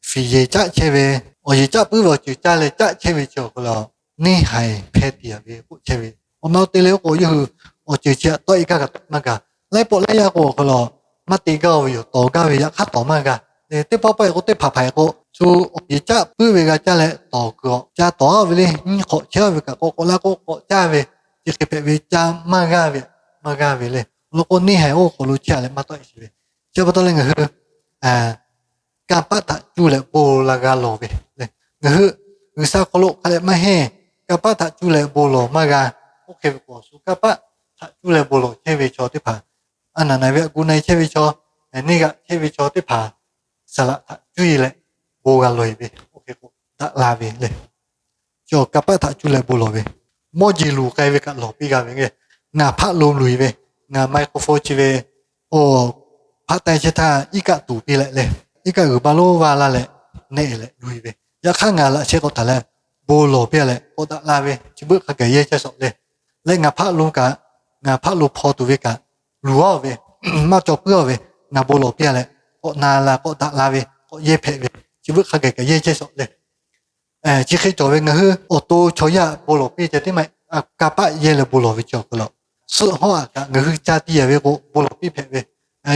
fiˍ yehˬ caˆ chehˇ ve, awˬ yehˬ caˆ puiˉ ve awˬ ceuˬ caˇ leh caˆ chehˇ ve chi awˬ hk'aw lo, neˇ haiˬ hpeh tiˍ ve k'oˆ chehˇ ve, awˬ ma awˬ te leh oˇ k'o, yawˇ hui awˬ ceuˬ chi aꞈ tawˆ e gaˇ kaꞈ tawˆ maˇ g'a. Laiˉ pawˆ laiˉ yaˇ k'o awˬ hk'aw lo, maˇ te gaˇ-o ve yoˬ. Tawˍ gaˇ ve yaꞈ hk'aˇ tawˍ maˇ g'a. Teˇ pawˆ pawˆ e k'o teˇ hpaˍ hpaˍ e k'o, shu awˬ yehˬ caˆ puiˉ ve g'a caˇ leh tawˍ kuiˬ awˬ ca tawˍ ve le, nyiˇ hk'awꞈ chehˇ ve kaꞈ k'awꞈ k'awꞈ laˇ k'o k'awꞈ caˇ ve, chi hk'e hpehꞈ ve ca maˇ g'a ve, maˇ g'a ve lehˬ, awˬ lawn k'o neˇ haiˬ oˇ hk'aw lo chehˇ a leh maˇ tawˆ e sheˍ ve, chi pa taw leh ngaˬ hui kanˇ paˆ htaꞈ cuˇ leh bon la g'a lawˬ ve lehˬ, ngaˬ hui G'uiˬsha hk'aw lo hk'a dehꞈ maˇ heˆ. Kanˇ paˆ htaꞈ cuˇ leh bon lawˬ maˇ g'a. Oˇ hk'e ve k'o, shu kanˇ paˆ htaꞈ cuˇ leh bon lawˬ chehˇ ve chaw teˇ hpaˍ, a naˍ naˍ ve aꞈ gu na e chehˇ ve chaw, neˇ g'aꞈ chehˇ ve chaw teˇ hpaˍ, saˍ laꞈ htaꞈ cuˇ e leh bon g'a lawˬ e ve, oˇ hk'e k'o daꞈ la ve lehˬ, chaw kanˇ paˆ htaꞈ cuˇ leh bon lawˬ ve, mawˇ jeˬ luˬ k'ai ve kaꞈ lawˬ piˇ g'a ve, ngaˬ hpaˆ lo luˬ e ve, ngaˬ microphone chi ve, oˇ, hpaˆ tai chehˇ htaˇ iˉ kaˆ tuˍ piˇ leh lehˬ, iˉ kaˆ g'uiˬ ba lonˉ vaˇ laˇ leh neˇ leh luˬ e ve, yaꞈ hk'aˇ ngaˬ laꞈ sheh k'awꞈ htaꞈ leh bon lawˬ piˇ a leh k'awꞈ daꞈ la ve, chi beuꞈ hk'a gaˬ yehˇ chehˇ shawˍ lehˬ, leh ngaˬ hpaˆ lo kaꞈ, ngaˬ hpaˆ lo hpaw tuˬ ve kaꞈ luˬ a ve, maˇ cawˬ puiˉ a ve, ngaˬ bon lawˬ piˇ a leh k'awꞈ na la k'awꞈ daꞈ la ve k'awꞈ yehˇ hpehꞈ ve, chi beuꞈ hk'a gaˬ kaꞈ yehˇ chehˇ shawˍ lehˬ, chi hk'e cawˬ ve ngaˬ hui awˬ to chaw yaˇ bon lawˬ piˇ ceh tiˉ maˇ heˆ. Kanˇ paˆ yehˇ leh bon lawˬ ve chi awˬ hk'aw lo, suhˆ hawˉ aꞈ kaꞈ ngaˬ hui ca tiˇ a ve k'o bon lawˬ piˇ hpehꞈ ve,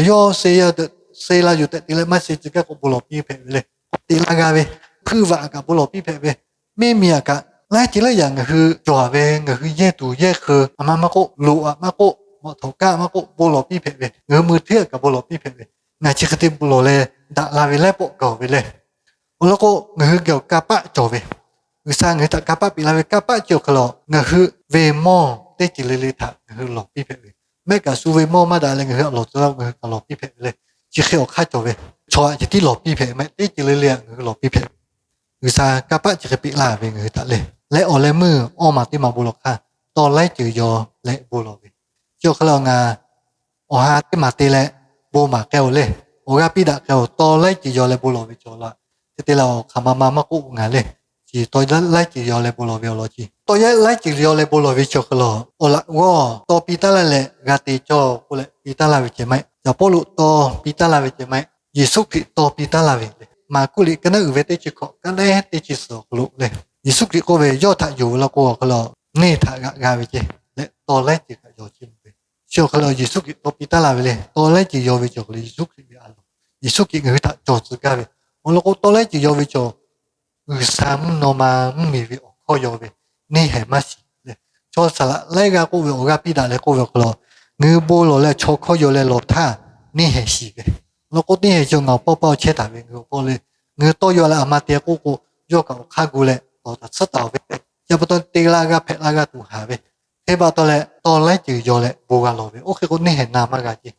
yawˇ se la yuˬ tehꞈ te leh maˇ se tcuh gaˇ k'o bon lawˬ piˇ hpehꞈ ve le. K'awꞈ te laˇ g'a ve, hpuiˇ vaꞈ aꞈ kaꞈ bon lawˬ piˇ hpehꞈ ve, mehˆ miˬ aꞈ kaꞈ laiˉ ceuˬ laiˉ yaꞈ ngaˬ hui cawˬ ve, ngaˬ hui yehˇ tuˬ yehˇ hk'eu a ma maˇ k'oˆ, loꞈ aꞈ maˇ k'oˆ, mawꞈ htawˍ kaˆ maˇ k'oˆ, bon lawˬ piˇ hpehꞈ ve, ngaˬ hui mui hteˇ aꞈ kaꞈ bon lawˬ piˇ hpehꞈ ve, ngaˬ chi hk'e te bon lawˬ leh daꞈ la ve laiˉ pawˆ gaˬ ve lehˬ, awˬ lawn k'o ngaˬ hui geh awˬ kanˇ paˆ cawˬ ve, G'uiˬsha ngaˬ hui htaꞈ kanˇ paˆ piˇ laˇ ve kanˇ paˆ chi awˬ hk'aw lo ngaˬ hui ve mawˇ teˇ ceuˬ le le htaꞈ ngaˬ hui lawˬ piˇ hpehꞈ ve. Mehˆ kaꞈ shu ve mawˇ maˇ daꞈ leh ngaˬ hui htaꞈ lawˬ tcuh laˇ, ngaˬ hui htaꞈ lawˬ piˇ hpehꞈ ve le. Chi hk'e awˬ hk'aˇ cawˬ ve, chaw htaꞈ ceh tiˉ lawˬ piˇ hpehꞈ mehˆ, teˇ ceuˬ le le htaꞈ ngaˬ hui lawˬ piˇ hpehꞈ ve. G'uiˬsha kanˇ paˆ chi hk'e piˇ laˇ ve ngaˬ hui htaꞈ le. Leh awˬ leh meuˇ awˇ maˬ teˇ maˬ bon lawˬ hk'aˇ, tawˇ laiˉ ceuˬ yaw leh bon lawˬ ve. Chi awˬ hk'aw lo ngaˬ awˬ ha teˇ maˬ te leh bon maˍ k'ai-oˬ le. Awˬ g'aˇ piˇ daꞈ k'ai-oˬ, tawˇ laiˉ ceuˬ yaw leh bon lawˬ ve cawˬ la. Hk'e te leh awˬ hk'aˬ ma ma maˇ k'oˆ ngaˬ le. Chi tawˇ laiˉ ceuˬ yaw leh bon lawˬ ve awˬ lawn chi, tawˇ laiˉ ceuˬ yaw leh bon lawˬ ve chi awˬ hk'aw lo, awˬ laꞈ g'awˇ tawˇ piˇ taˉ laˇ leh g'a te cawˇ k'oˆ leh piˇ taˉ laˇ ve ceh maˇ heˆ. Yaꞈ Pawˇluꞈ tawˇ piˇ taˉ laˇ ve ceh maˇ heˆ. Yeˍsuˆ Hkriꞈ tawˇ piˇ taˉ laˇ ve le. Maˍkuˆ liꞈ ka naˉ uiˍ ve teˇ chi hkawꞈ ka lehˉ teˇ chi suhˍ awˬ hk'aw lo le, Yeˍsuˆ Hkriꞈ k'oˆ ve, yawˇ htaꞈ yonˍ ve law k'o awˬ hk'aw lo neˇ htaꞈ g'aꞈ g'a ve ceh leh tawˇ laiˉ ceuˬ htaꞈ yaw chiˇ mvuh ve. Chi awˬ hk'aw lo Yeˍsuˆ Hkriꞈ tawˇ piˇ taˉ laˇ ve le. Tawˇ laiˉ ceuˬ yaw ve cawˬ hk'aw lo Yeˍsuˆ Hkriꞈ ve a loˍ, Yeˍsuˆ Hkriꞈ ngaˬ hui htaꞈ cawˬ tcuh gaˇ ve. Awˬ lawn k'o tawˇ laiˉ ceuˬ yaw ve cawˬ, G'uiˬsha mvuhˇ naw ma mvuhˇmiˬ ve awˬ hkawˇ yaw ve, neˇ haiˬ maˇ shiˍ le. Chaw saˍ laꞈ laiˉ g'aˇ k'oˆ ve awˬ g'aˇ piˇ daꞈ leh k'oˆ ve awˬ hk'aw lo, ngaˬ hui bon lawˬ leh chaw hkawˇ yaw leh lawˬ htaˇ neˇ haiˬ shiˍ ve. Awˬ lawn k'o neˇ haiˬ chi ngaˬ awˬ pawˇ paˇ awˬ chehˇ taˍ ve ngaˬ hui awˬ pawˇ le. Ngaˬ hui tawˇ yaw leh aˬ ma te k'oˆ k'o, yawˇ kaꞈ awˬ hk'aˇ gu leh tawˍ taˍ tsuhˉ taˍ ve, chi pa taw te g'a g'a hpehꞈ la g'a tuˬ haˍ ve. Hk'e pa taw leh tawˇ laiˉ ceuˬ yaw leh bon g'a lawˬ ve. Oˇ hk'e k'o neˇ haiˬ na maˇ g'a ce.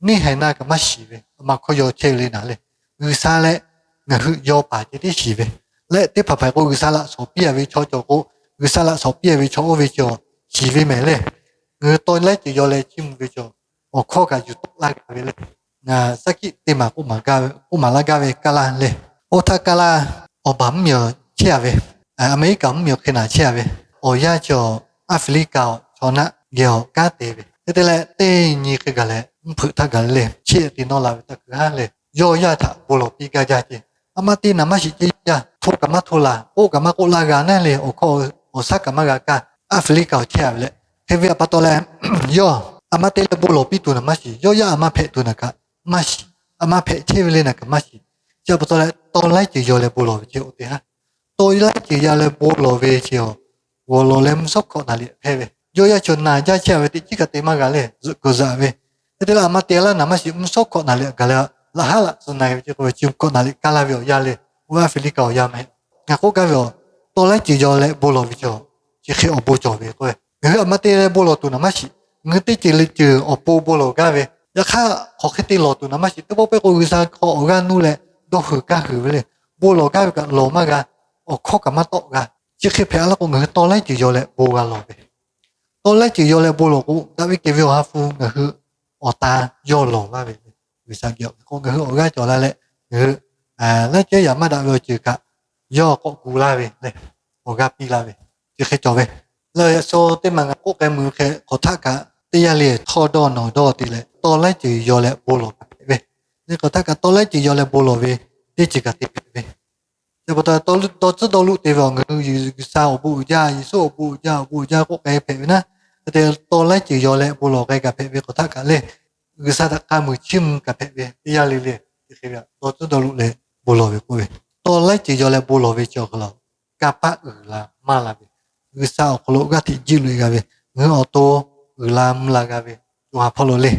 Neˇ haiˬ na kaꞈ maˇ shiˍ ve, aˬ ma hkawˇ yaw chehˇ ve le naˍ le. G'uiˬsha leh ngaˬ hui yaw paˍ ceh tiˉ shiˍ ve. Leh teˇ hpaˍ hpaˍ k'o G'uiˬsha laꞈ shawˍ piˇ a ve chaw cawˬ k'o, G'uiˬsha laꞈ shawˍ piˇ a ve chaw oˇ ve cawˬ shiˍ ve mehˍ le. Ngaˬ hui tawˇ laiˉ ceuˬ yaw leh chiˇ mvuh ve cawˬ, awˬ hkawˇ kaꞈ yuˬ tawˆ laˇ g'a ve le. Ngaˬ saˉ hkiˆ teˇ maˬ k'oˆ maˍ laˇ gaˇ ve kaˇ laˇ le. Oˇ htaˇ kaˇ laˇ awˬ baˬ mvuhˇmiˬ chehˇ a ve, Aˍmeˍriˆkaˍ mvuhˇmiˬ hk'e naˍ chehˇ a ve, awˬ yanˇ chi Aˍfiˍliˍkaˍ chaw naˆ geh awˬ kanˉ te ve. Hk'e te leh teˇ nyi hk'e gaˬ leh mvuhˇ hpeuꞈ htaˇ gaˬ le le, chiˇ ehˍ te nawˇ la ve htaˇ hkui haˉ le, yawˇ yaˇ htaꞈ bon lawˬ piˇ gaˇ jaˇ ce. Aˬ ma te naˍ maˇ shiˍ ce, yaˇ hto kaꞈ maˇ hto la, k'oˆ kaꞈ maˇ k'oˆ laˇ g'a naˉ le, awˬ hkawˇ awˬ shaˉ kaꞈ maˇ g'a kaˇ, Aˍfiˍliˍkaˍ chehˇ a ve le. Hk'e ve pa taw leh, yawˇ aˬ ma te leh bon lawˬ piˇ tuˬ naˍ maˇ shiˍ, yawˇ yaˇ aˬ ma hpehꞈ tuˬ naˍ kaꞈ maˇ shiˍ, aˬ ma hpehꞈ chehˇ ve le naˍ kaꞈ maˇ shiˍ. Chi pa taw leh tawˇ laiˉ ceuˬ yaw leh bon lawˬ ve ceh oˇ te haˉ. Tawˇ laiˉ ceuˬ yaw leh bon lawˬ ve chi awˬ g'awˬ lawˬ leh mvuhˇ shawˉ hkawꞈ naˍ liꞈ hpehˇ ve, yawˇ yaˇ chaw naˍ jaˇ chehˇ a ve teꞈ chiˉ kaꞈ te maˇ g'a le, zuhꞈ kuiˬ zaꞈ ve. Hk'e te leh aˬ ma te laˇ naˍ maˇ shiˍ, mvuhˇ shawˉ hkawꞈ naˍ liꞈ gaˬ leh laꞈ haˉ laꞈ tcuh na ve ceh k'oˆ ve, chi hkawꞈ naˍ liꞈ kaˇ laˇ ve awˬ yanˇ le, oˇ Aˍfiˍliˍkaˍ awˬ yanˇ mehˍ. Ngaˬ k'oˆ gaˇ ve awˬ, tawˇ laiˉ ceuˬ yaw leh bon lawˬ ve cawˬ, chi hk'e awˬ bon cawˬ ve k'oˆ ve, ngaˬ hui aˬ ma te leh bon lawˬ tuˬ naˍ maˇ shiˍ, ngaˬ hui teˇ ceuˬ le ceuˬ awˬ pon bon lawˬ gaˇ ve, yaꞈ hk'aˇ hk'aˬ hk'e te lawˬ tuˬ naˍ maˇ shiˍ. Teˇ pawˆ pehˇ k'o G'uiˬsha hk'aw awˬ g'aˇ nuˇ leh dawˇ huiˍ kaˇ huiˍ ve le, bon lawˬ gaˇ ve kaꞈ lawˬ maˇ g'a, awˬ hkawˇ kaꞈ maˇ tawˆ g'a. Chi hk'e hpehꞈ a laˇ k'o ngaˬ hui tawˇ laiˉ ceuˬ yaw leh bon g'a lawˬ ve. Tawˇ laiˉ ceuˬ yaw leh bon lawˬ k'o daꞈ ve kehˬ ve awˬ ha hpu ngaˬ hui awˬ ta yawˇ lawˬ laˇ ve le. G'uiˬsha geh k'o ngaˬ hui awˬ g'aˇ cawˬ la leh ngaˬ hui laiˉ ceuˬ yaꞈ maˇ daꞈ ve awˬ ceuˬ kaꞈ yawˇ k'awꞈ gu laˇ ve le, awˬ g'aˇ piˇ laˇ ve, chi hk'e cawˬ ve. Leh yaꞈ shu teˇ maˬ ngaˬ k'oˆ k'ai mui hk'e hk'awꞈ htaˆ kaꞈ teˇ yanˇ le htawˇ dawˇ nawˬ dawˇ te leh tawˇ laiˉ ceuˬ yaw leh bon lawˬ kaꞈ hpehꞈ ve. Leh hk'awꞈ htaˆ kaꞈ tawˇ laiˉ ceuˬ yaw leh bon lawˬ ve teˇ ceuˬ kaꞈ te hpehꞈ ve. Chi pa taw dawˇ tcuhˉ dawˇ luˆ te ve awˬ ngaˬ hui G'uiˬsha awˬ bon uiˍ jaˇ, Yeˍsuˆ awˬ bon uiˍ jaˇ, awˬ bon uiˍ jaˇ k'oˆ k'ai hpehꞈ ve naˉ. Hk'e te tawˇ laiˉ ceuˬ yaw leh bon lawˬ k'ai kaꞈ hpehꞈ ve, hk'awꞈ htaˆ kaꞈ le G'uiˬsha htaꞈ k'a muiˬ chiˇ mvuh kaꞈ hpehꞈ ve teˇ yanˇ le le. Hk'e hk'e ve dawˇ tcuhˉ dawˇ luˆ leh bon lawˬ ve k'oˆ ve, tawˇ laiˉ ceuˬ yaw leh bon lawˬ ve chi awˬ hk'aw lo kanˇ paˆ uiˍ la maˇ la ve, G'uiˬsha awˬ hk'aw lo g'aˇ hteꞈ jiˇ loꞈ e g'a ve, ngaˬ hui awˬ to uiˍ la mvuh la g'a ve, co ha hpawˇ lo le.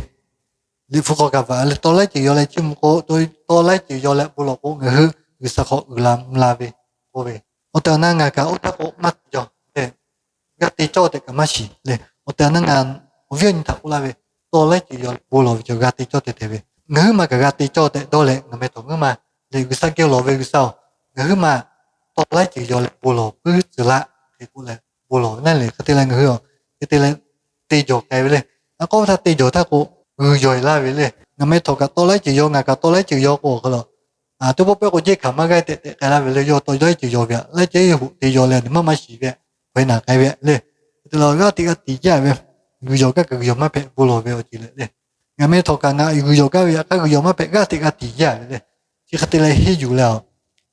Liꞈ hpu hk'aw kaꞈ vaꞈ le, tawˇ laiˉ ceuˬ yaw leh chiˇ mvuh k'o, tawˇ laiˉ ceuˬ yaw leh bon lawˬ k'o ngaˬ hui G'uiˬsha hk'aw uiˍ la mvuh la ve k'oˆ ve, awˬ tehˬ awˬ na ngaˬ kaꞈ oˇ htaˇ k'o maˇ te jaw le. G'a te cawˇ tehꞈ kaꞈ maˇ shiˍ le. Awˬ tehˬ awˬ na ngaˬ awˬ viˉ awˬ nyi htaꞈ k'oˆ laˇ ve, tawˇ laiˉ ceuˬ yaw leh bon lawˬ ve cawˬ g'a te cawˇ tehꞈ tehꞈ ve, ngaˬ huiˉ ma kaꞈ g'a te cawˇ tehꞈ dawˇ leh ngaˬ meh htawˍ ngaˬ huiˉ ma le G'uiˬsha geh lawˬ ve G'uiˬsha-oˬ, ngaˬ huiˉ ma tawˇ laiˉ ceuˬ yaw leh bon lawˬ puiˉ tcuh laˇ hk'e k'oˆ leh bon lawˬ ve naˉ le. Hk'e te leh ngaˬ hui hk'e te leh te jawˬ k'ai ve le. Aꞈ k'aw htaˇ te jawˬ htaˇ k'o, g'uiˬ yawˬ e laˇ ve le. Ngaˬ meh htawꞈ kaꞈ tawˇ laiˉ ceuˬ yaw, ngaˬ kaꞈ tawˇ laiˉ ceuˬ yaw k'o awˬ hk'aw lo, teˇ pawˆ pehˇ k'o jehˇ hkanˍ maˇ g'aˇ tehꞈ tehꞈ k'ai laˇ ve le. Yawˇ tawˇ laiˉ ceuˬ yaw ve aꞈ, laiˉ ceuˬ hoꞈ te yaw leh a nyi maˇ maˇ shiˍ ve, hk'aw e naˍ k'ai ve le. Hk'e te leh g'aˇ teꞈ g'a tiˍ jaˇ ve, g'uiˬ yawˬ gaˇ kaꞈ g'uiˬ yawˬ maˇ hpehꞈ bon lawˬ ve awˬ ceuˬ leh le. Ngaˬ meh htawꞈ kaꞈ ngaˬ g'uiˬ yawˬ gaˇ ve aꞈ hk'aˇ g'uiˬ yawˬ maˇ hpehꞈ g'aˇ teꞈ g'a tiˍ jaˇ ve le. Chi hk'e te leh henˇ yuˬ leh a,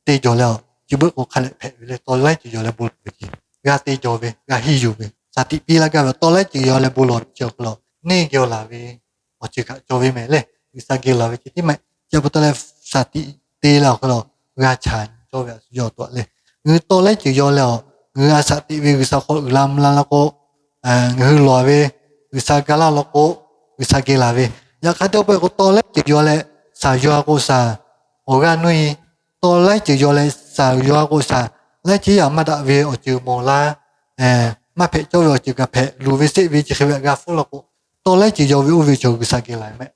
te jawˬ leh a, chi beuꞈ k'o hk'a leh hpehꞈ ve le. Tawˇ laiˉ ceuˬ yaw leh bon lawˬ ve ceh, g'a te jawˬ ve, g'a henˇ yuˬ ve, shaˍ tiꞈ piˇ laˇ gaˇ ve tawˇ laiˉ ceuˬ yaw leh bon lawˬ ve chi awˬ hk'aw lo neˇ geh laˬ ve awˬ ceuˬ htaꞈ cawˬ ve mehˍ le. G'uiˬsha geh laˬ ve ceh tiˉ maˇ heˆ. Chi pa taw leh shaˍ tiꞈ te leh awˬ hk'aw lo g'a chaꞈ cawˇ ve a shu yawˇ awˬ to a le. Ngaˬ hui tawˇ laiˉ ceuˬ yaw leh a, ngaˬ hui a shaˍ tiꞈ ve G'uiˬsha hk'aw uiˍ la mvuh la la k'o, ngaˬ hui lawˬ ve G'uiˬsha ga laˇ law k'o, G'uiˬsha geh laˬ ve. Yaꞈ hk'aˇ teˇ pawˆ k'o tawˇ laiˉ ceuˬ yaw leh shaˍ yaw a k'o shaˍ awˬ g'aˇ nuˇ e, tawˇ laiˉ ceuˬ yaw leh shaˍ yaw a k'o shaˍ laiˉ ceuˬ yaˇ maˇ daꞈ ve awˬ ceuˬ mawˬ laˇ, maˇ hpehꞈ cawˇ ve awˬ ceuˬ kaꞈ hpehꞈ, luˬ ve seˆ ve chi hk'e ve htaꞈ g'a hpfuhˇ law k'o, tawˇ laiˉ ceuˬ yaw ve oˇ ve chaw G'uiˬsha geh laˬ mehˆ.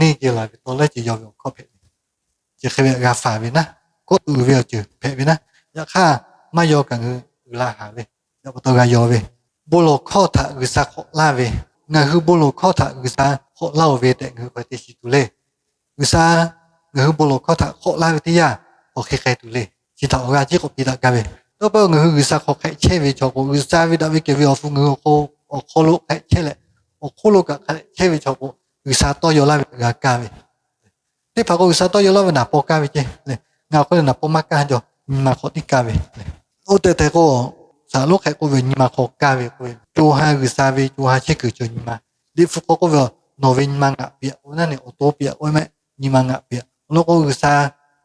Neˇ geh laˬ ve tawˇ laiˉ ceuˬ yaw ve awˬ hkawˇ hpehꞈ ve, chi hk'e ve htaꞈ g'a faˍ ve naˉ, kawˆ tuˬ uiˍ ve awˬ ceuˬ hpehꞈ ve naˉ, yaꞈ hk'aˇ maˇ yaw kaꞈ ngaˬ hui uiˍ la haˍ ve, yaꞈ pa taw g'a yaw ve. Bon lawˬ hkawˇ htaꞈ G'uiˬsha hk'awꞈ laˇ ve, ngaˬ hui bon lawˬ hkawˇ htaꞈ G'uiˬsha hk'awꞈ laˇ-oˬ ve tehꞈ ngaˬ hui k'awꞈ te shiˍ tuˬ le. G'uiˬsha ngaˬ hui bon lawˬ hkawˇ htaꞈ hk'awꞈ laˇ ve teˇ yanˇ, hk'aˬ hk'e k'ai tuˬ le. Chi htaꞈ awˬ g'aˇ tiˉ k'awꞈ piˇ daꞈ gaˇ ve, teˇ pawˆ ngaˬ hui G'uiˬsha hk'aw hk'ehꞈ chehˇ ve chaw k'o, G'uiˬsha ve daꞈ ve kehˬ ve awˬ hpu ngaˬ hui awˬ hk'aw lo hk'ehꞈ chehˇ leh, awˬ hk'oˆ lo kaꞈ hk'ehꞈ chehˇ ve chaw k'o, G'uiˬsha tawˇ yaw laˇ ve htaꞈ g'a kaˇ ve, teˇ hpaˍ k'o G'uiˬsha tawˇ yaw laˇ ve naˍ paw kaˇ ve ceˇ le. Ngaˬ awˬ hk'aw lo naˍ paw maˇ kaˇ jaw, nyi ma hk'aw tiˉ kaˇ ve. Oˇ tehˬ tehˬ k'o, saˍ lonˉ hk'ehꞈ k'oˆ ve nyi ma hk'aw kaˇ ve k'oˆ ve, co ha G'uiˬsha ve co ha chehˇ kuiˬ cawˬ nyi ma. Liꞈ hpu hk'aw k'oˆ ve, Nawˬ ve nyi ma ngaˬ piˇ-aꞈ k'oˆ ve naˉ ne, awˬ to piˇ-aꞈ k'oˆ ve mehˆ, nyi ma ngaˬ piˇ-aꞈ. Awˬ lawn k'o G'uiˬsha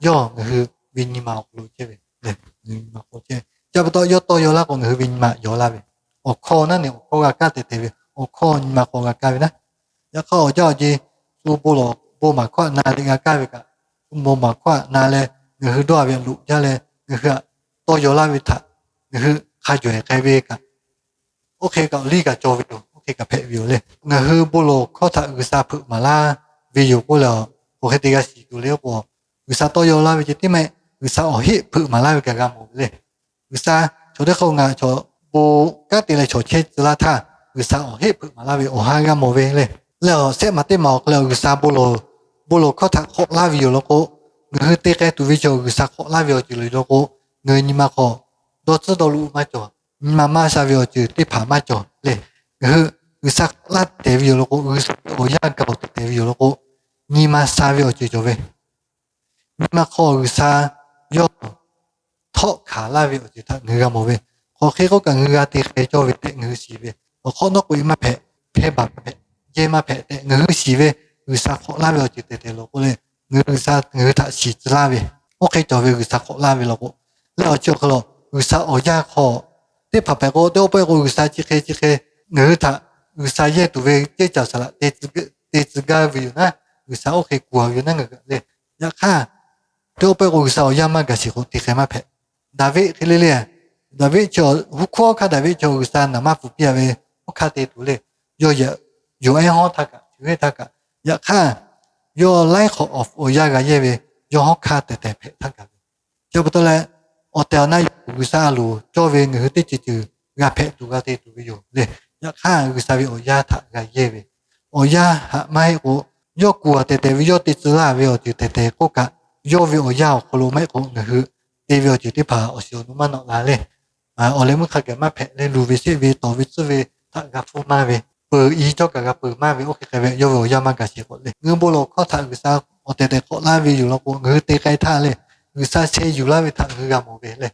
yawˇ ngaˬ hui ve nyi ma awˬ hk'aw lo chehˇ ve, nyi ma hk'aw chehˇ ve. Chi pa taw yawˇ tawˇ yaw laˇ k'o ngaˬ hui ve nyi ma yaw laˇ ve. Awˬ hkawˇ naˉ ne awˬ hkawˇ g'a kaˇ tehˬ tehˬ ve, awˬ hkawˇ nyi ma hk'aw g'a kaˇ ve naˉ. Yaꞈ hk'aˇ awˬ jaˇ awˬ jeh, shu bon lawˬ bon maˍ hkawˇ htaꞈ na leh g'a kaˇ ve kaꞈ, shu bon maˍ hkawˇ htaꞈ na leh ngaˬ hui dawˇ ve loꞈ jaˇ leh ngaˬ hui htaꞈ tawˇ yaw laˇ ve htaꞈ ngaˬ hui hk'a jawˬ-eˬ k'ai ve kaꞈ, oˇ hk'e kaꞈ awˬ liˇ kaꞈ cawˬ ve yoˬ, oˇ hk'e kaꞈ hpehꞈ ve yoˬ le. Ngaˬ hui bon lawˬ hkawˇ htaꞈ G'uiˬsha hpeuꞈ maˍ laˇ ve yoˬ k'oˆ leh, k'oˆ hk'e te g'a shiˍ tuˬ le k'o, G'uiˬsha tawˇ yaw laˇ ve ceh tiˉ mehˆ, G'uiˬsha awˬ heˆ hpeuꞈ maˍ laˇ ve kaꞈ g'a mawˬ ve le. G'uiˬsha chaw teˇ hk'aˇ ngaˬ chaw bon kanˉ te leh chaw chehˇ tcuh laˇ htaˇ, G'uiˬsha awˬ heˆ hpeuꞈ maˍ laˇ ve awˬ ha g'a mawˬ ve le. Leh awˬ shehˆ maˬ teˇ maˬ awˬ hk'aw lo G'uiˬsha bon lawˬ hkawˇ htaꞈ hk'awꞈ laˇ ve yoˬ law k'o, ngaˬ hui te k'ai tuˬ ve chaw G'uiˬsha hk'awꞈ laˇ ve awˬ ceuˬ lo yoˬ law k'o, ngaˬ hui nyi ma hk'aw dawˇ tcuhˉ dawˇ luꞈ maˇ cawˬ, nyi ma maˇ sha ve awˬ ceuˬ teˇ hpaˍ maˇ cawˬ le. Ngaˬ hui G'uiˬsha hk'awꞈ laˇ tehˬ ve yoˬ law k'o, G'uiˬsha ve awˬ yanˇ gaˬ-oˬ tehˬ tehˬ ve yoˬ law k'o, nyi ma sha ve awˬ ceuˬ cawˬ ve, nyi ma hk'aw G'uiˬsha yawˇ htawˆ hkanˍ laˇ ve awˬ ceuˬ htaꞈ ngaˬ hui g'a mawˬ ve. Hk'aˬ hk'e k'oˆ kaꞈ ngaˬ hui g'a te k'ai cawˇ ve tehꞈ ngaˬ hui shiˍ ve, awˬ hk'awꞈ nawˉ k'oꞈ-e maˇ hpehꞈ, hpehˇ baˬ maˇ hpehꞈ, jehˇ maˇ hpehꞈ tehꞈ ngaˬ hui shiˍ ve, G'uiˬsha hk'awꞈ laˇ ve awˬ ceuˬ tehˬ tehˬ law k'o le, ngaˬ hui G'uiˬsha ngaˬ hui htaꞈ shiˍ tcuh laˇ ve, oˇ hk'e cawˬ ve G'uiˬsha hk'awꞈ laˇ ve law k'o, leh awˬ chi awˬ hk'aw lo G'uiˬsha awˬ yanˇ hk'aw teˇ hpaˍ hpehꞈ k'o, teˇ pawˆ pehˬ k'o G'uiˬsha chi hk'e chi hk'e ngaˬ hui htaꞈ G'uiˬsha yehˇ tuˬ ve ceˇ caˬ saˍ laꞈ te tcuh gaˇ ve yoˬ naˉ, G'uiˬsha oˇ hk'e kuˬ-a ve yoˬ naˉ ngaˬ hui le. Yaꞈ hk'aˇ, teˇ pawˆ pehˬ k'o G'uiˬsha awˬ yanˇ maˇ gaˬ sheˍ k'o te hk'e maˇ hpehꞈ. Daˍviˆ hk'e le le, Daˍviˆ chi, hu hkuˇ hawˉ hkanˇ Daˍviˆ chi G'uiˬsha naˍ maˇ pfuhˍ piˇ-a ve, hawˉ hkanˇ te tuˬ le. Yawˇ yehˬ, yawˬ ehˉ hawˉ htaˇ kaꞈ, chi ve htaˇ kaꞈ, yaꞈ hk'aˇ, yawˇ laiˉ hk'awꞈ awˬ yanˇ g'a yehˇ ve, yawˇ hawˉ hkanˇ tehˬ tehˬ hpehꞈ htaˇ gaˬ ve. Chi pa taw leh, awˬ tehˬ awˬ na yoˬ G'uiˬsha a loˍ cawˇ ve ngaˬ hui teˇ ceuˬ ceuˬ g'a hpehꞈ tuˬ g'a te tuˬ ve yoˬ le. Yaꞈ hk'aˇ G'uiˬsha ve awˬ yanˇ htaꞈ g'a yehˇ ve, awˬ yanˇ htaꞈ maˇ heˆ k'o, yawˇ kuˬ-a tehˬ tehˬ ve, yawˇ te tcuh laˇ ve awˬ ceuˬ tehˬ tehˬ k'oˆ kaꞈ, yawˇ ve awˬ yanˇ awˬ hk'aw lo maˇ heˆ k'o ngaˬ hui te ve awˬ ceuˬ teˇ hpaˍ awˬ shiˍ awˬ nu maˇ nawꞈ la le. Awˬ leh meuˇ hk'a gaˬ maˇ hpehꞈ leh, luˬ ve sheˆ ve tawˍ ve tcuhˇ ve htaꞈ g'a hpfuhˇ maˇ ve, peuˬ-i cawˇ kaꞈ g'a peuˬ maˇ ve, oˇ hk'e k'ai ve yawˇ ve awˬ yanˇ maˇ gaˬ sheˍ k'o le. Ngaˬ hui bon lawˬ hkawˇ htaꞈ G'uiˬsha awˬ tehˬ tehˬ hk'awꞈ laˇ ve yoˬ law k'o, ngaˬ hui te k'ai htaˇ le, G'uiˬsha sheh yuˬ laˇ ve htaꞈ ngaˬ hui g'a mawˬ ve le.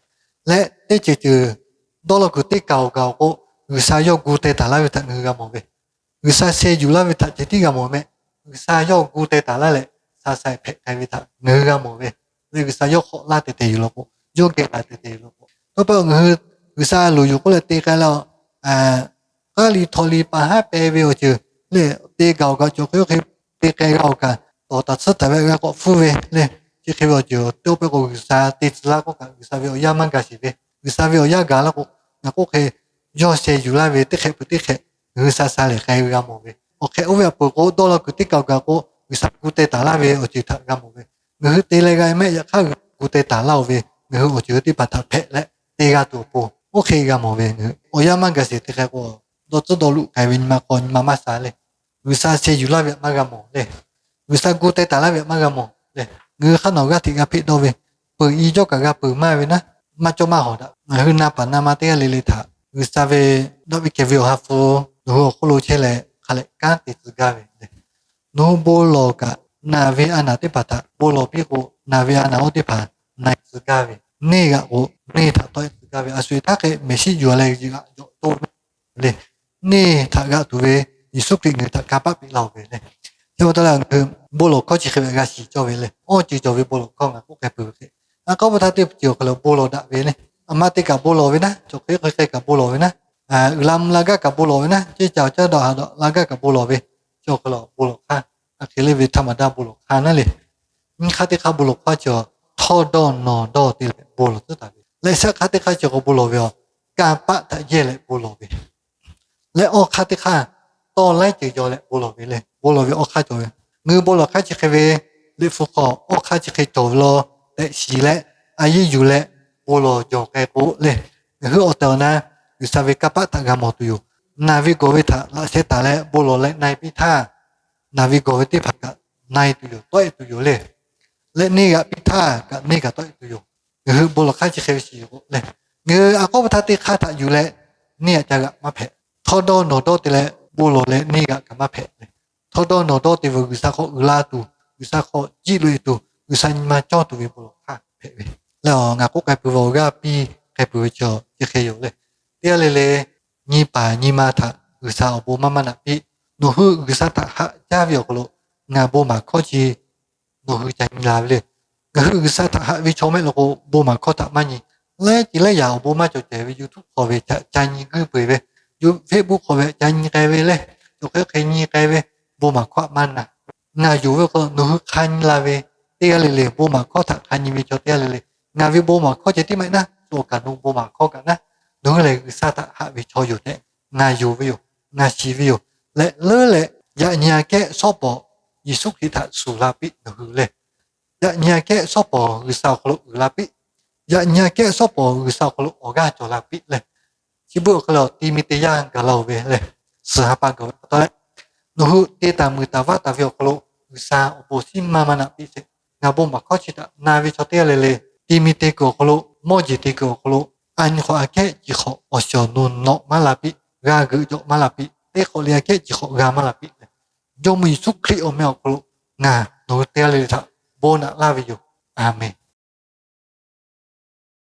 Leh teˇ ceuˬ ceuˬ dawˇ law kuiˬ teˇ kaˬ awˬ gaˬ awˬ k'o, G'uiˬsha yawˇ gu teh taˍ laˇ ve htaꞈ ngaˬ hui g'a mawˬ ve. G'uiˬsha sheh yuˬ laˇ ve htaꞈ ceh tiˉ g'a mawˬ meh. G'uiˬsha yawˇ gu teh taˍ laˇ leh, sha sha hpehꞈ k'ai ve htaꞈ ngaˬ hui g'a mawˬ ve. Leh G'uiˬsha yawˇ hk'awꞈ laˇ tehˬ tehˬ yoˬ law k'o, yawˇ geh laˬ tehˬ tehˬ yoˬ law k'o, tawˇ pa ngaˬ hui G'uiˬsha loˍ yoˬ k'oˆ leh te k'ai leh, k'aˉ li htaw li pa haˉ peh ve awˬ ceuˬ leh te gaˬ awˬ kaꞈ cawˬ hk'e oˇ hk'e te k'ai g'a awˬ kaꞈ, tawˍ taˍ tsuhˇ taˍ ve g'a k'awꞈ hpfuhˇ ve le. Chi hk'e ve awˬ ceuˬ teˇ oˇ pehˇ k'o G'uiˬsha te tcuh laˇ k'oˆ kaꞈ, G'uiˬsha ve awˬ yanˇ maˇ gaˬ sheˍ ve. G'uiˬsha ve awˬ yanˇ gaˬ laˇ k'o, ngaˬ k'oˆ hk'e yawˇ sheh yuˬ laˇ ve teˇ hk'ehꞈ peuˬ teˇ hk'ehꞈ ngaˬ hui sha sha lehˬ k'ai ve g'a mawˬ ve. Awˬ hk'e oˇ ve htaꞈ peuˬ k'o, dawˇ law kuiˬ teˇ kaˬ awˬ gaˬ k'o, G'uiˬsha gu teh taˍ laˇ ve awˬ ceuˬ htaꞈ g'a mawˬ ve. Ngaˬ hui te leh g'a mehˆ, yaꞈ hk'aˇ gu teh taˍ laˇ-oˬ ve, ngaˬ hui awˬ ceuˬ teˇ hpaˍ htaꞈ hpehꞈ leh te g'a tuˬ awˬ pon, oˇ hk'e g'a mawˬ ve. Ngaˬ hui awˬ yanˇ maˇ gaˬ sheˍ te k'ai k'o, dawˇ tcuhˉ dawˇ luꞈ k'ai ve nyi ma hk'aw nyi ma maˇ sha le. G'uiˬsha sheh yuˬ laˇ ve htaꞈ maˇ g'a mawˬ le. G'uiˬsha gu teh taˍ laˇ ve htaꞈ maˇ g'a mawˬ le. Ngaˬ hui hk'aˇ nawˬ g'aˇ hteꞈ g'a hpeˆ dawˇ ve, peuˬ-i cawˇ kaꞈ g'a peuˬ maˇ ve naˉ, maˇ cawˇ maˇ hawˍ daꞈ. Ngaˬ hui na paˍ na ma teˇ g'aˇ le le htaꞈ G'uiˬsha ve daꞈ ve kehˬ ve awˬ ha hpu nawˬ hui awˬ hk'oˆ lo chehˇ leh hk'a leh kanˉ te tcuh gaˇ ve le. Nawˬ hui bon lawˬ kaꞈ, naˬ ve a naˬ teˇ hpaˍ htaꞈ bon lawˬ piˇ k'o, naˬ ve a naˬ oˇ teˇ hpaˍ na tcuh gaˇ ve, neˇ g'aꞈ k'o neˇ htaꞈ tawˆ-e tcuh gaˇ ve, a sho-eˬ htaˇ hk'e Meˍsiˆ yuˬ-a leh g'aꞈ jawꞈ toˇ ve le. Neˇ htaꞈ g'aꞈ tuˬ ve Yeˍsuˆ Hkriꞈ ngaˬ hui htaꞈ kanˇ paˆ piˇ laˇ-oˬ ve le. Chi pa taw leh ngaˬ hui bon lawˬ hkawˇ chi hk'e ve g'a shiˍ cawˇ ve le. Awˇ ceuˬ cawˬ ve bon lawˬ hkawˇ ngaˬ k'oˆ k'ai peuˬ ve hk'e, a k'aˉ pa htaˇ teˇ ceuˬ awˬ hk'aw lo bon lawˬ daꞈ ve le. A ma te kaꞈ bon lawˬ ve naˉ, chaw hk'e hk'e kaꞈ bon lawˬ ve naˉ, uiˍ la mvuh la gaˇ kaꞈ bon lawˬ ve naˉ, ceˇ caˬ awˬ caˇ dawˬ ha dawˬ la gaˇ kaꞈ bon lawˬ ve, chi awˬ hk'aw lo bon lawˬ hk'aˇ, a hk'e le ve htaˇ maˍ daˇ bon lawˬ hk'aˇ naˉ le. Nyi hk'aˇ teˇ hk'aˇ bon lawˬ hkawˇ chi htawˇdawˇnawˬdawˇ te leh bon lawˬ tcuhˉ taˍ ve. Leh shaˆ hk'aˇ teˇ hk'aˇ chi k'awꞈ bon lawˬ ve aˬ, kanˇ paˆ htaꞈ yehˇ leh bon lawˬ ve. Leh awˇ hk'aˇ teˇ hk'aˇ tawˇ laiˉ ceuˬ jaw leh bon lawˬ ve le. Bon lawˬ ve awˇ hk'aˇ cawˬ ve, ngaˬ hui bon lawˬ hk'aˇ chi hk'e ve, Liꞈ hpu hk'aw awˇ hk'aˇ chi hk'e cawˬ ve law tehꞈ shiˍ leh, a yeˇ yuˬ leh bon lawˬ jawˬ k'ai k'o le, ngaˬ hui awˬ tehˬ awˬ na G'uiˬsha ve kanˇ paˆ htaꞈ g'a mawˬ tuˬ yoˬ. Naˬ ve gawˬ ve htaꞈ laꞈ sheh taˍ leh bon lawˬ leh na-e piˇ htaˇ, naˬ ve gawˬ ve teˇ hpaˍ kaꞈ na-e tuˬ yoˬ, tawˆ-e tuˬ yoˬ le. Leh neˇ g'aꞈ piˇ htaˇ kaꞈ neˇ kaꞈ tawˆ-e tuˬ yoˬ. Ngaˬ hui bon lawˬ hk'aˇ chi hk'e ve shiˍ k'o le, ngaˬ hui a k'oˆ ve htaˇ teˇ hk'aˇ htaꞈ yuˬ leh neˇ g'aꞈ ca g'aꞈ maˇ hpehꞈ. Htawˇdawˇ nawˬ dawˇ te leh bon lawˬ leh neˇ g'aꞈ kaꞈ maˇ hpehꞈ le. Htawˇdawˇ nawˬ dawˇ te ve G'uiˬsha hk'aw uiˍ la tuˬ, G'uiˬsha hk'aw jiˆ loꞈ-e tuˬ, G'uiˬsha nyi ma cawˇ tuˬ ve bon lawˬ hk'aˇ hpehꞈ ve. Leh awˬ ngaˬ k'oˆ k'ai peuˬ ve awˬ g'aˇ piˇ k'ai peuˬ ve chi hk'e hk'e yoˬ le. Teˇ g'aˇ le le nyi paˍ nyi ma htaꞈ G'uiˬsha awˬ bon maˇ maˇ naꞈ piˇ. Nawˬ hui G'uiˬsha htaꞈ haꞈ jaˇ ve awˬ hk'aw lo ngaˬ bon maˍ hkawˇ chi nawˬ hui ca nyi la ve le. Ngaˬ hui G'uiˬsha htaꞈ haꞈ ve chaw mehˆ lo k'o bon maˍ hkawˇ htaꞈ maˇ nyi. Leh ceh leh yaꞈ awˬ bon maˇ cawˬ cehˬ ve YouTube hk'aw ve htaꞈ ca nyi guiˇ peu-eˬ ve, Facebook hk'aw ve ca nyi k'ai ve le, cawˬ hk'e hk'e nyi k'ai ve, bon maˍ hkawˇ htaꞈ maˇ na. Ngaˬ yonˍ ve k'o nawˬ hui hk'a nyi la ve, teˇ g'aˇ le le bon maˍ hkawˇ htaꞈ hk'a nyi ve chaw teˇ g'aˇ le le, ngaˬ ve bon maˍ hkawˇ ceh tiˉ maˇ heˆ naˉ, cawˬ kaꞈ nawˬ hui bon maˍ hkawˇ kaꞈ naˉ, nawˬ hui lehˬ G'uiˬsha htaꞈ haꞈ ve chaw yoˬ tehꞈ ngaˬ yonˍ ve yoˬ, ngaˬ shiˍ ve yoˬ. Leh leuˉ leh yaꞈ nyi aꞈ kehˉ shawˉ pawˍ Yeˍsuˆ Hkriꞈ htaꞈ shuˍ la piˇ nawˬ hui le. Yaꞈ nyi aꞈ kehˉ shawˉ pawˍ G'uiˬsha awˬ hk'aw lo uiˍ la piˇ. Yaꞈ nyi aꞈ kehˉ shawˉ pawˍ G'uiˬsha awˬ hk'aw lo awˬ g'aˇ cawˬ la piˇ le. Chi beuꞈ awˬ hk'aw lo Tiˆmoˍteˍ yaˇ gaˬ la-oˬ ve le, suhˍ ha pa gaˬ ve pa taw leh, nawˬ hui te taˍ muiˬ taˍ vaˇ taˍ ve awˬ hk'aw lo G'uiˬsha awˬ bon shiˉ maˇ maˇ naꞈ piˇ sheˍ. Ngaˬ bon maˍ hkawˇ chi htaꞈ na ve chaw teˇ g'aˇ le le, Tiˆmoˍteˍ kuiˬ awˬ hk'aw lo, mawˇ jeˬ te kuiˬ awˬ hk'aw lo, a nyi hk'awꞈ aꞈ kehˉ ciˬ hk'awꞈ awˬ shiˍ awˬ nu nawꞈ maˇ la piˇ, g'a geuꞈ jawꞈ maˇ la piˇ, teˇ hk'awꞈ le aꞈ kehˉ ciˬ hk'awꞈ g'a maˇ la piˇ le. Jawˇmawˇ Yeˍsuˆ Hkriꞈ awˬ meh awˬ hk'aw lo ngaˬ nawˬ hui teˇ g'aˇ le le htaꞈ bon naꞈ laˇ ve yoˬ. A menˬ.